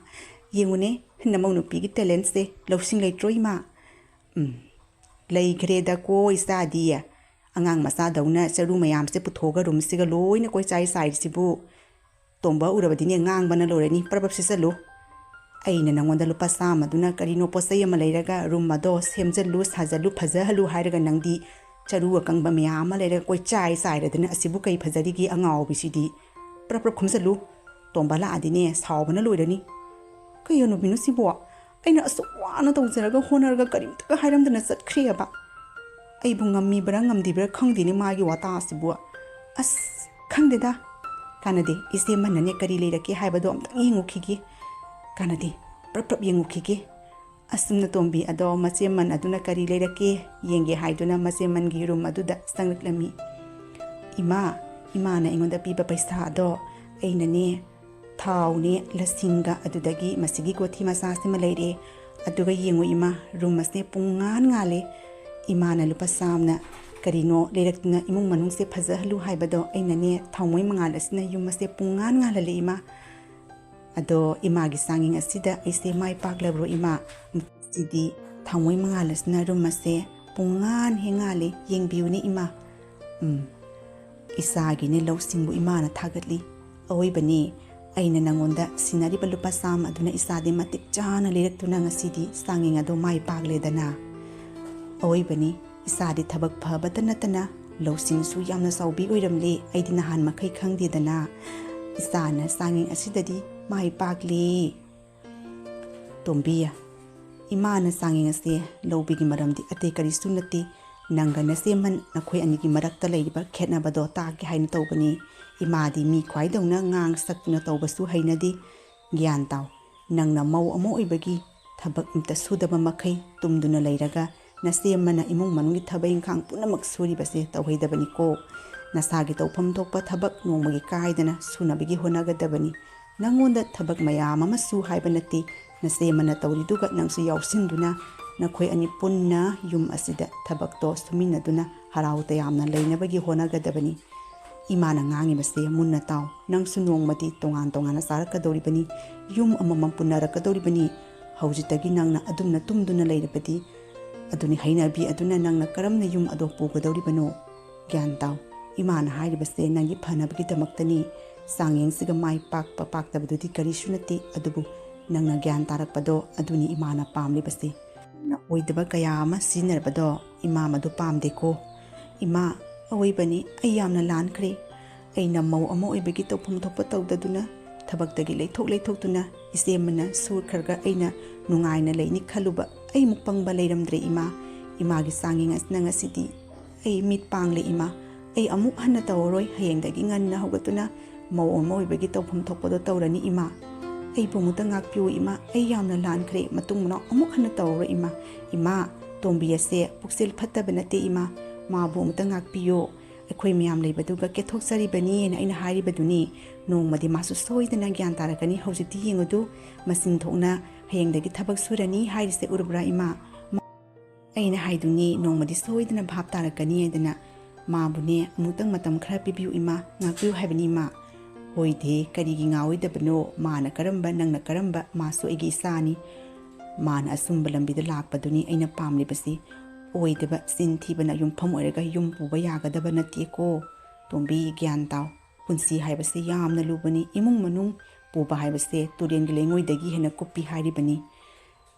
ꯌꯦꯡꯉꯨꯅꯦ, ꯅꯃꯧ ꯅꯨꯄꯤꯒꯤ ꯇꯦꯂꯦꯟꯁꯦ, ꯂꯧꯁꯤꯡ ꯂꯩꯇ꯭ꯔꯣ ꯏꯃꯥ?" "ꯎꯝ, ꯂꯩꯈ꯭ꯔꯦꯗꯀꯣ ꯏꯆꯥꯗꯤ꯫ ꯑꯉꯥꯡ ꯃꯆꯥꯗꯧꯅ ꯆꯔꯨ ꯃꯌꯥꯝꯁꯦ ꯄꯨꯊꯣꯛꯑꯒ ꯔꯨꯝꯁꯤꯒ ꯂꯣꯏꯅ ꯀꯣꯏꯆꯥꯏ ꯆꯥꯏꯔꯤꯁꯤꯕꯨ꯫ ꯇꯣꯝꯕ ꯎꯔꯕꯗꯤꯅꯦ ꯉꯥꯡꯕꯅ ꯂꯣꯏꯔꯅꯤ꯫ ꯄ꯭ꯔꯞ ꯄ꯭ꯔꯞ ꯁꯤꯠꯆꯜꯂꯨ꯫ ꯑꯩꯅ ꯅꯉꯣꯟꯗ ꯂꯨꯄꯥ ꯆꯥꯝꯃꯗꯨꯅ ꯀꯔꯤꯅꯣ ꯄꯣꯠ ꯆꯩ ꯑꯃ ꯂꯩꯔꯒ ꯔꯨꯝ ꯑꯗꯣ ꯁꯦꯝꯖꯜꯂꯨ, ꯁꯥꯖꯜꯂꯨ, ꯐꯖꯍꯜꯂꯨ ꯍꯥꯏꯔꯒ ꯅꯪꯗꯤ ꯆꯔꯨ ꯑꯀꯪꯕ ꯃꯌꯥꯝ ꯑꯃ ꯂꯩꯔꯒ ꯀꯣꯏꯆꯥꯏ ꯆꯥꯏꯔꯗꯅ ꯑꯁꯤꯕꯨ ꯀꯩ ꯐꯖꯔꯤꯒꯦ ꯑꯉꯥꯎꯕꯤꯁꯤꯗꯤ꯫ ꯄ꯭ꯔꯞ ꯄ꯭ꯔꯞ ꯈꯨꯝꯖꯜꯂꯨ꯫ ꯇꯣꯝꯕ ꯂꯥꯛꯑꯗꯤꯅꯦ ꯁꯥꯎꯕꯅ ꯂꯣꯏꯔꯅꯤ꯫" "ꯀꯩ ꯍꯅꯨꯕꯤꯅꯣ ꯁꯤꯕꯣ? ꯑꯩꯅ ꯑꯁꯨꯛ ꯋꯥꯅ ꯇꯧꯖꯔꯒ ꯍꯣꯠꯅꯔꯒ ꯀꯔꯤꯝꯇꯒ ꯍꯥꯏꯔꯝꯗꯅ ꯆꯠꯈ꯭ꯔꯦꯕ꯫ ꯑꯩꯕꯨ ꯉꯝꯃꯤꯕ꯭ꯔꯥ ꯉꯝꯗ꯭ꯔꯤꯕ꯭ꯔꯥ ꯈꯪꯗꯦꯅꯦ ꯃꯥꯒꯤ ꯋꯥꯇꯥꯁꯤꯕꯨ꯫ ꯑꯁ, ꯈꯪꯗꯦꯗ꯫ ꯀꯥꯟꯅꯗꯦ, ꯏꯆꯦ ꯃꯟꯅꯅꯦ ꯀꯔꯤ ꯂꯩꯔꯛꯀꯦ ꯍꯥꯏꯕꯗꯣ ꯑꯝꯇꯪ ꯌꯦꯡꯉꯨꯈꯤꯒꯦ꯫ ꯀꯥꯟꯅꯗꯦ, ꯄ꯭ꯔꯞ ꯄ꯭ꯔꯞ ꯌꯦꯡꯉꯨꯈꯤꯒꯦ꯫ ꯑꯁꯨꯝꯅ ꯇꯣꯝꯕꯤ ꯑꯗꯣ ꯃꯆꯦꯃꯟ ꯑꯗꯨꯅ ꯀꯔꯤ ꯂꯩꯔꯛꯀꯦ ꯌꯦꯡꯒꯦ ꯍꯥꯏꯗꯨꯅ ꯃꯆꯦꯃꯟꯒꯤ ꯔꯨꯝ ꯑꯗꯨꯗ ꯆꯪꯂꯛꯂꯝꯃꯤ꯫ "ꯏꯃꯥ, ꯏꯃꯥꯅ ꯑꯩꯉꯣꯟꯗ ꯄꯤꯕ ꯄꯩꯁꯥ ꯑꯗꯣ ꯑꯩꯅꯅꯦ, ꯊꯥꯎꯅꯦ, ꯂꯁꯤꯡꯒ, ꯑꯗꯨꯗꯒꯤ ꯃꯁꯤꯒꯤ ꯒꯣꯊꯤ ꯃꯆꯥꯁꯤꯃ ꯂꯩꯔꯦ꯫ ꯑꯗꯨꯒ ꯌꯦꯡꯉꯨ ꯏꯃꯥ, ꯔꯨꯝ ꯑꯁꯦ ꯄꯨꯡꯉꯥꯟ ꯉꯥꯜꯂꯦ꯫ ꯏꯃꯥꯅ ꯂꯨꯄꯥ ꯆꯥꯝꯅ ꯀꯔꯤꯅꯣ ꯂꯩꯔꯛꯇꯨꯅ ꯏꯃꯨꯡ ꯃꯅꯨꯡꯁꯦ ꯐꯖꯍꯜꯂꯨ ꯍꯥꯏꯕꯗꯣ ꯑꯩꯅꯅꯦ, ꯊꯥꯎꯃꯩ ꯃꯉꯥꯜ ꯑꯁꯤꯅ ꯌꯨꯝ ꯑꯁꯦ ꯄꯨꯡꯉꯥꯟ ꯉꯥꯜꯍꯜꯂꯦ ꯏꯃꯥ꯫ ꯑꯗꯣ ꯏꯃꯥꯒꯤ ꯆꯥꯡꯌꯦꯡ ꯑꯁꯤꯗ ꯑꯩꯁꯦ ꯃꯥꯏ ꯄꯥꯛꯂꯕ꯭ꯔꯣ ꯏꯃꯥ?" ꯁꯤꯗꯤ ꯊꯥꯎꯃꯩ ꯃꯉꯥꯜ ꯑꯁꯤꯅ ꯔꯨꯝ ꯑꯁꯦ ꯄꯨꯡꯉꯥꯟ ꯍꯦꯛ ꯉꯥꯜꯂꯤ꯫ "ꯌꯦꯡꯕꯤꯌꯨꯅꯦ ꯏꯃꯥ꯫ ꯎꯝ, ꯏꯆꯥꯒꯤꯅꯦ ꯂꯧꯁꯤꯡꯕꯨ ꯏꯃꯥꯅ ꯊꯥꯒꯠꯂꯤ꯫ ꯑꯑꯣꯏꯕꯅꯤ, ꯑꯩꯅ ꯅꯪꯉꯣꯟꯗ ꯁꯤꯟꯅꯔꯤꯕ ꯂꯨꯄꯥ ꯆꯥꯝꯃ ꯑꯗꯨꯅ ꯏꯆꯥꯗꯤ ꯃꯇꯤꯛ ꯆꯥꯅ ꯂꯩꯔꯛꯇꯨꯅ ꯉꯁꯤꯗꯤ ꯆꯥꯡꯌꯦꯡ ꯑꯗꯣ ꯃꯥꯏ ꯄꯥꯛꯂꯦꯗꯅ꯫ ꯑꯑꯣꯏꯕꯅꯤ, ꯏꯆꯥꯗꯤ ꯊꯕꯛ ꯐꯕꯇ ꯅꯠꯇꯅ ꯂꯧꯁꯤꯡꯁꯨ ꯌꯥꯝꯅ ꯆꯥꯎꯕꯤ ꯑꯣꯏꯔꯝꯂꯦ꯫ ꯑꯩꯗꯤ ꯅꯍꯥꯟ ꯃꯈꯩ ꯈꯪꯗꯦꯗꯅ꯫ ꯏꯆꯥꯅ ꯆꯥꯡꯌꯦꯡ ꯑꯁꯤꯗꯗꯤ ꯃꯥꯏ ꯄꯥꯛꯂꯦ꯫ ꯇꯣꯝꯕꯤ, ꯏꯃꯥꯅ ꯆꯥꯡꯌꯦꯡ ꯑꯁꯦ ꯂꯧꯕꯒꯤ ꯃꯔꯝꯗꯤ ꯑꯇꯩ ꯀꯔꯤꯁꯨ ꯅꯠꯇꯦ꯫ ꯅꯪꯒ ꯅꯆꯦꯃꯟ ꯅꯈꯣꯏ ꯑꯅꯤꯒꯤ ꯃꯔꯛꯇ ꯂꯩꯔꯤꯕ ꯈꯦꯠꯅꯕꯗꯣ ꯇꯥꯛꯀꯦ ꯍꯥꯏꯅ ꯇꯧꯕꯅꯤ꯫ ꯏꯃꯥꯗꯤ ꯃꯤ ꯈ꯭ꯋꯥꯏꯗꯧꯅ ꯉꯥꯡ ꯁꯛꯇꯨꯅ ꯇꯧꯕꯁꯨ ꯍꯩꯅꯗꯦ꯫ ꯒ꯭ꯌꯥꯟ ꯇꯥꯎ, ꯅꯪꯅ ꯃꯧ ꯑꯃ ꯑꯣꯏꯕꯒꯤ ꯊꯕꯛ ꯑꯝꯇ ꯁꯨꯗꯕ ꯃꯈꯩ ꯇꯨꯝꯗꯨꯅ ꯂꯩꯔꯒ ꯅꯆꯦꯃꯟꯅ ꯏꯃꯨꯡ ꯃꯅꯨꯡꯒꯤ ꯊꯕꯛ ꯏꯪꯈꯥꯡ ꯄꯨꯝꯅꯃꯛ ꯁꯨꯔꯤꯕꯁꯦ ꯇꯧꯍꯩꯗꯕꯅꯤꯀꯣ꯫ ꯅꯁꯥꯒꯤ ꯇꯧꯐꯝ ꯊꯣꯛꯄ ꯊꯕꯛ ꯅꯣꯡꯃꯒꯤ ꯀꯥꯏꯗꯅ ꯁꯨꯅꯕꯒꯤ ꯍꯣꯠꯅꯒꯗꯕꯅꯤ꯫ ꯅꯪꯉꯣꯟꯗ ꯊꯕꯛ ꯃꯌꯥꯝ ꯑꯃ ꯁꯨ ꯍꯥꯏꯕ ꯅꯠꯇꯦ, ꯅꯆꯦꯃꯟꯅ ꯇꯧꯔꯤꯗꯨꯒ ꯅꯪꯁꯨ ꯌꯥꯎꯁꯤꯟꯗꯨꯅ ꯅꯈꯣꯏ ꯑꯅꯤ ꯄꯨꯟꯅ ꯌꯨꯝ ꯑꯁꯤꯗ ꯊꯕꯛꯇꯣ ꯁꯨꯃꯤꯟꯅꯗꯨꯅ ꯍꯔꯥꯎ ꯇꯌꯥꯝꯅ ꯂꯩꯅꯕꯒꯤ ꯍꯣꯠꯅꯒꯗꯕꯅꯤ꯫ ꯏꯃꯥꯅ ꯉꯥꯡꯉꯤꯕꯁꯦ ꯃꯨꯟꯅ ꯇꯥꯎ꯫ ꯅꯪꯁꯨ ꯅꯣꯡꯃꯗꯤ ꯇꯣꯉꯥꯟ ꯇꯣꯉꯥꯟꯅ ꯆꯥꯔꯛꯀꯗꯧꯔꯤꯕꯅꯤ, ꯌꯨꯝ ꯑꯃꯃꯝ ꯄꯨꯟꯅꯔꯛꯀꯗꯧꯔꯤꯕꯅꯤ꯫ ꯍꯧꯖꯤꯛꯇꯒꯤ ꯅꯪꯅ ꯑꯗꯨꯝꯅ ꯇꯨꯝꯗꯨꯅ ꯂꯩꯔꯕꯗꯤ, ꯑꯗꯨꯅꯤ ꯍꯩꯅꯕꯤ ꯑꯗꯨꯅ ꯅꯪꯅ ꯀꯔꯝꯅ ꯌꯨꯝ ꯑꯗꯣ ꯄꯨꯒꯗꯧꯔꯤꯕꯅꯣ? ꯒ꯭ꯌꯥꯟ ꯇꯥꯎ, ꯏꯃꯥꯅ ꯍꯥꯏꯔꯤꯕꯁꯦ ꯅꯪꯒꯤ ꯐꯅꯕꯒꯤꯗꯃꯛꯇꯅꯤ꯫ ꯆꯥꯡꯌꯦꯡꯁꯤꯒ ꯃꯥꯏ ꯄꯥꯛꯄ ꯄꯥꯛꯇꯕꯗꯨꯗꯤ ꯀꯔꯤꯁꯨ ꯅꯠꯇꯦ, ꯑꯗꯨꯕꯨ ꯅꯪꯅ ꯒ꯭ꯌꯥꯟ ꯇꯥꯔꯛꯄꯗꯣ ꯑꯗꯨꯅꯤ ꯏꯃꯥꯅ ꯄꯥꯝꯂꯤꯕꯁꯦ꯫ ꯅꯪꯅ ꯑꯣꯏꯗꯕ ꯀꯌꯥ ꯑꯃ ꯁꯤꯖꯤꯟꯅꯔꯕꯗꯣ ꯏꯃꯥ ꯃꯗꯨ ꯄꯥꯝꯗꯦꯀꯣ꯫ ꯏꯃꯥ, ꯑꯑꯣꯏꯕꯅꯤ, ꯑꯩ ꯌꯥꯝꯅ ꯂꯥꯟꯈ꯭ꯔꯦ꯫ ꯑꯩꯅ ꯃꯧ ꯑꯃ ꯑꯣꯏꯕꯒꯤ ꯇꯧꯐꯝ ꯊꯣꯛꯄ ꯇꯧꯗꯗꯨꯅ, ꯊꯕꯛꯇꯒꯤ ꯂꯩꯊꯣꯛ ꯂꯩꯊꯣꯛꯇꯨꯅ ꯏꯆꯦ ꯑꯃꯅ ꯁꯨꯈ꯭ꯔꯒ ꯑꯩꯅ ꯅꯨꯡꯉꯥꯏꯅ ꯂꯩꯅꯤ ꯈꯜꯂꯨꯕ ꯑꯩꯃꯨꯛ ꯄꯪꯕ ꯂꯩꯔꯝꯗ꯭ꯔꯦ ꯏꯃꯥ꯫ ꯏꯃꯥꯒꯤ ꯆꯥꯡꯌꯦꯡ ꯑꯁꯤꯅ ꯉꯁꯤꯗꯤ ꯑꯩ ꯃꯤꯠ ꯄꯥꯡꯂꯦ ꯏꯃꯥ꯫ ꯑꯩ ꯑꯃꯨꯛ ꯍꯟꯅ ꯇꯧꯔꯔꯣꯏ꯫ ꯍꯌꯦꯡꯗꯒꯤ ꯉꯟꯅ ꯍꯧꯒꯠꯇꯨꯅ ꯃꯧ ꯑꯃ ꯑꯣꯏꯕꯒꯤ ꯇꯧꯐꯝ ꯊꯣꯛꯄꯗꯣ ꯇꯧꯔꯅꯤ ꯏꯃꯥ꯫ ꯑꯩꯕꯨ ꯑꯃꯨꯛꯇ ꯉꯥꯛꯄꯤꯌꯨ ꯏꯃꯥ, ꯑꯩ ꯌꯥꯝꯅ ꯂꯥꯟꯈ꯭ꯔꯦ, ꯃꯇꯨꯡ ꯃꯅꯥꯎ ꯑꯃꯨꯛ ꯍꯟꯅ ꯇꯧꯔꯔꯣꯏ ꯏꯃꯥ꯫ ꯏꯃꯥ, ꯇꯣꯝꯕꯤ ꯑꯁꯦ ꯄꯨꯛꯆꯦꯜ ꯐꯠꯇꯕ ꯅꯠꯇꯦ ꯏꯃꯥ, ꯃꯥꯕꯨ ꯑꯃꯨꯛꯇ ꯉꯥꯛꯄꯤꯌꯨ꯫ ꯑꯩꯈꯣꯏ ꯃꯌꯥꯝ ꯂꯩꯕꯗꯨꯒ ꯀꯦꯊꯣꯛꯆꯔꯤꯕꯅꯤꯅ ꯑꯩꯅ ꯍꯥꯏꯔꯤꯕꯗꯨꯅꯤ꯫ ꯅꯣꯡꯃꯗꯤ ꯃꯥꯁꯨ ꯁꯣꯏꯗꯅ ꯒ꯭ꯌꯥꯟ ꯇꯥꯔꯛꯀꯅꯤ꯫ ꯍꯧꯖꯤꯛꯇꯤ ꯌꯦꯡꯉꯨꯗꯨ, ꯃꯆꯤꯟ ꯊꯣꯛꯅ ꯍꯌꯦꯡꯗꯒꯤ ꯊꯕꯛ ꯁꯨꯔꯅꯤ ꯍꯥꯏꯔꯤꯁꯦ ꯎꯔꯕ꯭ꯔꯥ ꯏꯃꯥ? ꯑꯩꯅ ꯍꯥꯏꯗꯨꯅꯤ, ꯅꯣꯡꯃꯗꯤ ꯁꯣꯏꯗꯅ ꯚꯥꯞ ꯇꯥꯔꯛꯀꯅꯤ ꯍꯥꯏꯗꯅ꯫ ꯃꯥꯕꯨꯅꯦ ꯑꯃꯨꯛꯇꯪ ꯃꯇꯝ ꯈꯔ ꯄꯤꯕꯤꯌꯨ ꯏꯃꯥ, ꯉꯥꯛꯄꯤꯌꯨ ꯍꯥꯏꯕꯅꯤ ꯏꯃꯥ꯫ ꯍꯣꯏꯗꯦ, ꯀꯔꯤꯒꯤ ꯉꯥꯎꯔꯣꯏꯗꯕꯅꯣ? ꯃꯥꯅ ꯀꯔꯝꯕ, ꯅꯪꯅ ꯀꯔꯝꯕ, ꯃꯥꯁꯨ ꯑꯩꯒꯤ ꯏꯆꯥꯅꯤ꯫ ꯃꯥꯅ ꯑꯆꯨꯝꯕ ꯂꯝꯕꯤꯗ ꯂꯥꯛꯄꯗꯨꯅꯤ ꯑꯩꯅ ꯄꯥꯝꯂꯤꯕꯁꯤ꯫ ꯑꯣꯏꯗꯕ ꯆꯤꯟ ꯊꯤꯕꯅ ꯌꯨꯝꯐꯝ ꯑꯣꯏꯔꯒ ꯌꯨꯝ ꯄꯨꯕ ꯌꯥꯒꯗꯕ ꯅꯠꯇꯦꯀꯣ꯫ ꯇꯣꯝꯕꯤ, ꯒ꯭ꯌꯥꯟ ꯇꯥꯎ꯫ ꯄꯨꯟꯁꯤ ꯍꯥꯏꯕꯁꯤ ꯌꯥꯝꯅ ꯂꯨꯕꯅꯤ꯫ ꯏꯃꯨꯡ ꯃꯅꯨꯡ ꯄꯨꯕ ꯍꯥꯏꯕꯁꯦ ꯇꯨꯔꯦꯟꯒꯤ ꯂꯩꯉꯣꯏꯗꯒꯤ ꯍꯦꯟꯅ ꯀꯨꯞꯄꯤ ꯍꯥꯏꯔꯤꯕꯅꯤ꯫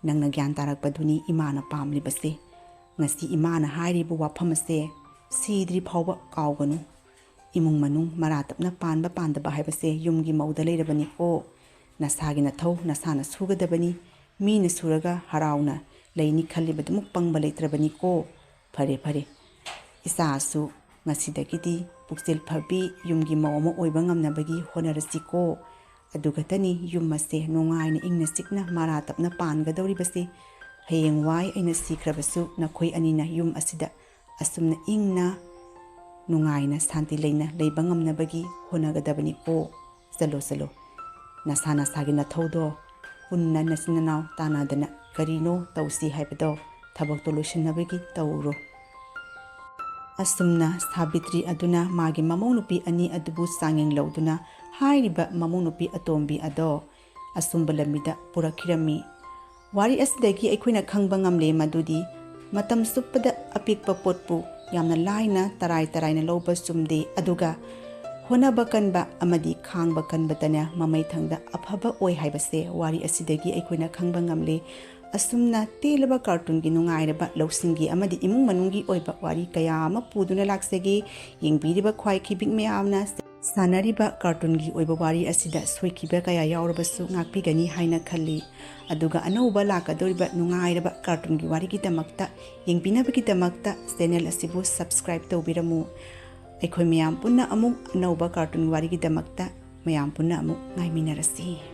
ꯅꯪꯅ ꯒ꯭ꯌꯥꯟ ꯇꯥꯔꯛꯄꯗꯨꯅꯤ ꯏꯃꯥꯅ ꯄꯥꯝꯂꯤꯕꯁꯦ꯫ ꯉꯁꯤ ꯏꯃꯥꯅ ꯍꯥꯏꯔꯤꯕ ꯋꯥꯐꯝ ꯑꯁꯦ ꯁꯤꯗ꯭ꯔꯤ ꯐꯥꯎꯕ ꯀꯥꯎꯒꯅꯨ꯫ ꯏꯃꯨꯡ ꯃꯅꯨꯡ ꯃꯔꯥ ꯇꯞꯅ ꯄꯥꯟꯕ ꯄꯥꯟꯗꯕ ꯍꯥꯏꯕꯁꯦ ꯌꯨꯝꯒꯤ ꯃꯧꯗ ꯂꯩꯔꯕꯅꯤꯀꯣ꯫ ꯅꯁꯥꯒꯤ ꯅꯊꯧ ꯅꯁꯥꯅ ꯁꯨꯒꯗꯕꯅꯤ꯫ ꯃꯤꯅ ꯁꯨꯔꯒ ꯍꯔꯥꯎꯅ ꯂꯩꯅꯤ ꯈꯜꯂꯤꯕꯗꯨꯃꯨꯛ ꯄꯪꯕ ꯂꯩꯇ꯭ꯔꯕꯅꯤꯀꯣ꯫ ꯐꯔꯦ, ꯐꯔꯦ꯫ ꯏꯆꯥꯁꯨ ꯉꯁꯤꯗꯒꯤꯗꯤ ꯄꯨꯛꯆꯦꯜ ꯐꯕꯤ ꯌꯨꯝꯒꯤ ꯃꯧ ꯑꯃ ꯑꯣꯏꯕ ꯉꯝꯅꯕꯒꯤ ꯍꯣꯠꯅꯔꯁꯤꯀꯣ꯫ ꯑꯗꯨ ꯈꯛꯇꯅꯤ ꯌꯨꯝ ꯑꯁꯦ ꯅꯨꯡꯉꯥꯏꯅ ꯏꯪꯅ ꯆꯤꯛꯅ ꯃꯔꯥ ꯇꯞꯅ ꯄꯥꯟꯒꯗꯧꯔꯤꯕꯁꯦ꯫ ꯍꯌꯦꯡꯋꯥꯏ ꯑꯩꯅ ꯁꯤꯈ꯭ꯔꯕꯁꯨ ꯅꯈꯣꯏ ꯑꯅꯤꯅ ꯌꯨꯝ ꯑꯁꯤꯗ ꯑꯁꯨꯝꯅ ꯏꯪꯅ ꯅꯨꯡꯉꯥꯏꯅ ꯁꯥꯟꯇꯤ ꯂꯩꯅ ꯂꯩꯕ ꯉꯝꯅꯕꯒꯤ ꯍꯣꯠꯅꯒꯗꯕꯅꯤꯀꯣ꯫ ꯆꯠꯂꯣ, ꯆꯠꯂꯣ꯫ ꯅꯁꯥ ꯅꯁꯥꯒꯤ ꯅꯊꯧꯗꯣ ꯄꯨꯟꯅ ꯅꯆꯤꯟ ꯅꯅꯥꯎ ꯇꯥꯟꯅꯗꯅ ꯀꯔꯤꯅꯣ ꯇꯧꯁꯤ ꯍꯥꯏꯕꯗꯣ ꯊꯕꯛꯇꯣ ꯂꯣꯏꯁꯤꯟꯅꯕꯒꯤ ꯇꯧꯔꯣ꯫ ꯑꯁꯨꯝꯅ ꯁꯥꯕꯤꯇ꯭ꯔꯤ ꯑꯗꯨꯅ ꯃꯥꯒꯤ ꯃꯃꯧ ꯅꯨꯄꯤ ꯑꯅꯤ ꯑꯗꯨꯕꯨ ꯆꯥꯡꯌꯦꯡ ꯂꯧꯗꯨꯅ ꯍꯥꯏꯔꯤꯕ ꯃꯃꯧ ꯅꯨꯄꯤ ꯑꯇꯣꯝꯕꯤ ꯑꯗꯣ ꯑꯆꯨꯝꯕ ꯂꯝꯕꯤꯗ ꯄꯨꯔꯛꯈꯤꯔꯝꯃꯤ꯫ ꯋꯥꯔꯤ ꯑꯁꯤꯗꯒꯤ ꯑꯩꯈꯣꯏꯅ ꯈꯪꯕ ꯉꯝꯂꯦ ꯃꯗꯨꯗꯤ ꯃꯇꯝ ꯆꯨꯞꯄꯗ ꯑꯄꯤꯛꯄ ꯄꯣꯠꯄꯨ ꯌꯥꯝꯅ ꯂꯥꯏꯅ ꯇꯔꯥꯏ ꯇꯔꯥꯏꯅ ꯂꯧꯕ ꯆꯨꯝꯗꯦ, ꯑꯗꯨꯒ ꯍꯣꯠꯅꯕ ꯀꯟꯕ ꯑꯃꯗꯤ ꯈꯥꯡꯕ ꯀꯟꯕꯇꯅ ꯃꯃꯩꯊꯪꯗ ꯑꯐꯕ ꯑꯣꯏ ꯍꯥꯏꯕꯁꯦ ꯋꯥꯔꯤ ꯑꯁꯤꯗꯒꯤ ꯑꯩꯈꯣꯏꯅ ꯈꯪꯕ ꯉꯝꯂꯦ꯫ ꯑꯁꯨꯝꯅ ꯇꯦꯜꯂꯕ ꯀꯥꯔꯇꯨꯟꯒꯤ ꯅꯨꯡꯉꯥꯏꯔꯕ ꯂꯧꯁꯤꯡꯒꯤ ꯑꯃꯗꯤ ꯏꯃꯨꯡ ꯃꯅꯨꯡꯒꯤ ꯑꯣꯏꯕ ꯋꯥꯔꯤ ꯀꯌꯥ ꯑꯃ ꯄꯨꯗꯨꯅ ꯂꯥꯛꯆꯒꯦ꯫ ꯌꯦꯡꯕꯤꯔꯤꯕ ꯈ꯭ꯋꯥꯏꯈꯤꯕꯤꯛ ꯃꯌꯥꯝꯅ ꯁꯥꯟꯅꯔꯤꯕ ꯀꯥꯔꯇꯨꯟꯒꯤ ꯑꯣꯏꯕ ꯋꯥꯔꯤ ꯑꯁꯤꯗ ꯁꯣꯏꯈꯤꯕ ꯀꯌꯥ ꯌꯥꯎꯔꯕꯁꯨ ꯉꯥꯛꯄꯤꯒꯅꯤ ꯍꯥꯏꯅ ꯈꯜꯂꯤ꯫ ꯑꯗꯨꯒ ꯑꯅꯧꯕ ꯂꯥꯛꯀꯗꯧꯔꯤꯕ ꯅꯨꯡꯉꯥꯏꯔꯕ ꯀꯥꯔꯇꯨꯟꯒꯤ ꯋꯥꯔꯤꯒꯤꯗꯃꯛꯇ, ꯌꯦꯡꯕꯤꯅꯕꯒꯤꯗꯃꯛꯇ ꯆꯦꯅꯦꯜ ꯑꯁꯤꯕꯨ ꯁꯕꯁꯀ꯭ꯔꯥꯏꯕ ꯇꯧꯕꯤꯔꯝꯃꯨ꯫ ꯑꯩꯈꯣꯏ ꯃꯌꯥꯝ ꯄꯨꯟꯅ ꯑꯃꯨꯛ ꯑꯅꯧꯕ ꯀꯥꯔꯇꯨꯟ ꯋꯥꯔꯤꯒꯤꯗꯃꯛꯇ ꯃꯌꯥꯝ ꯄꯨꯟꯅ ꯑꯃꯨꯛ ꯉꯥꯏꯃꯤꯟꯅꯔꯁꯤ꯫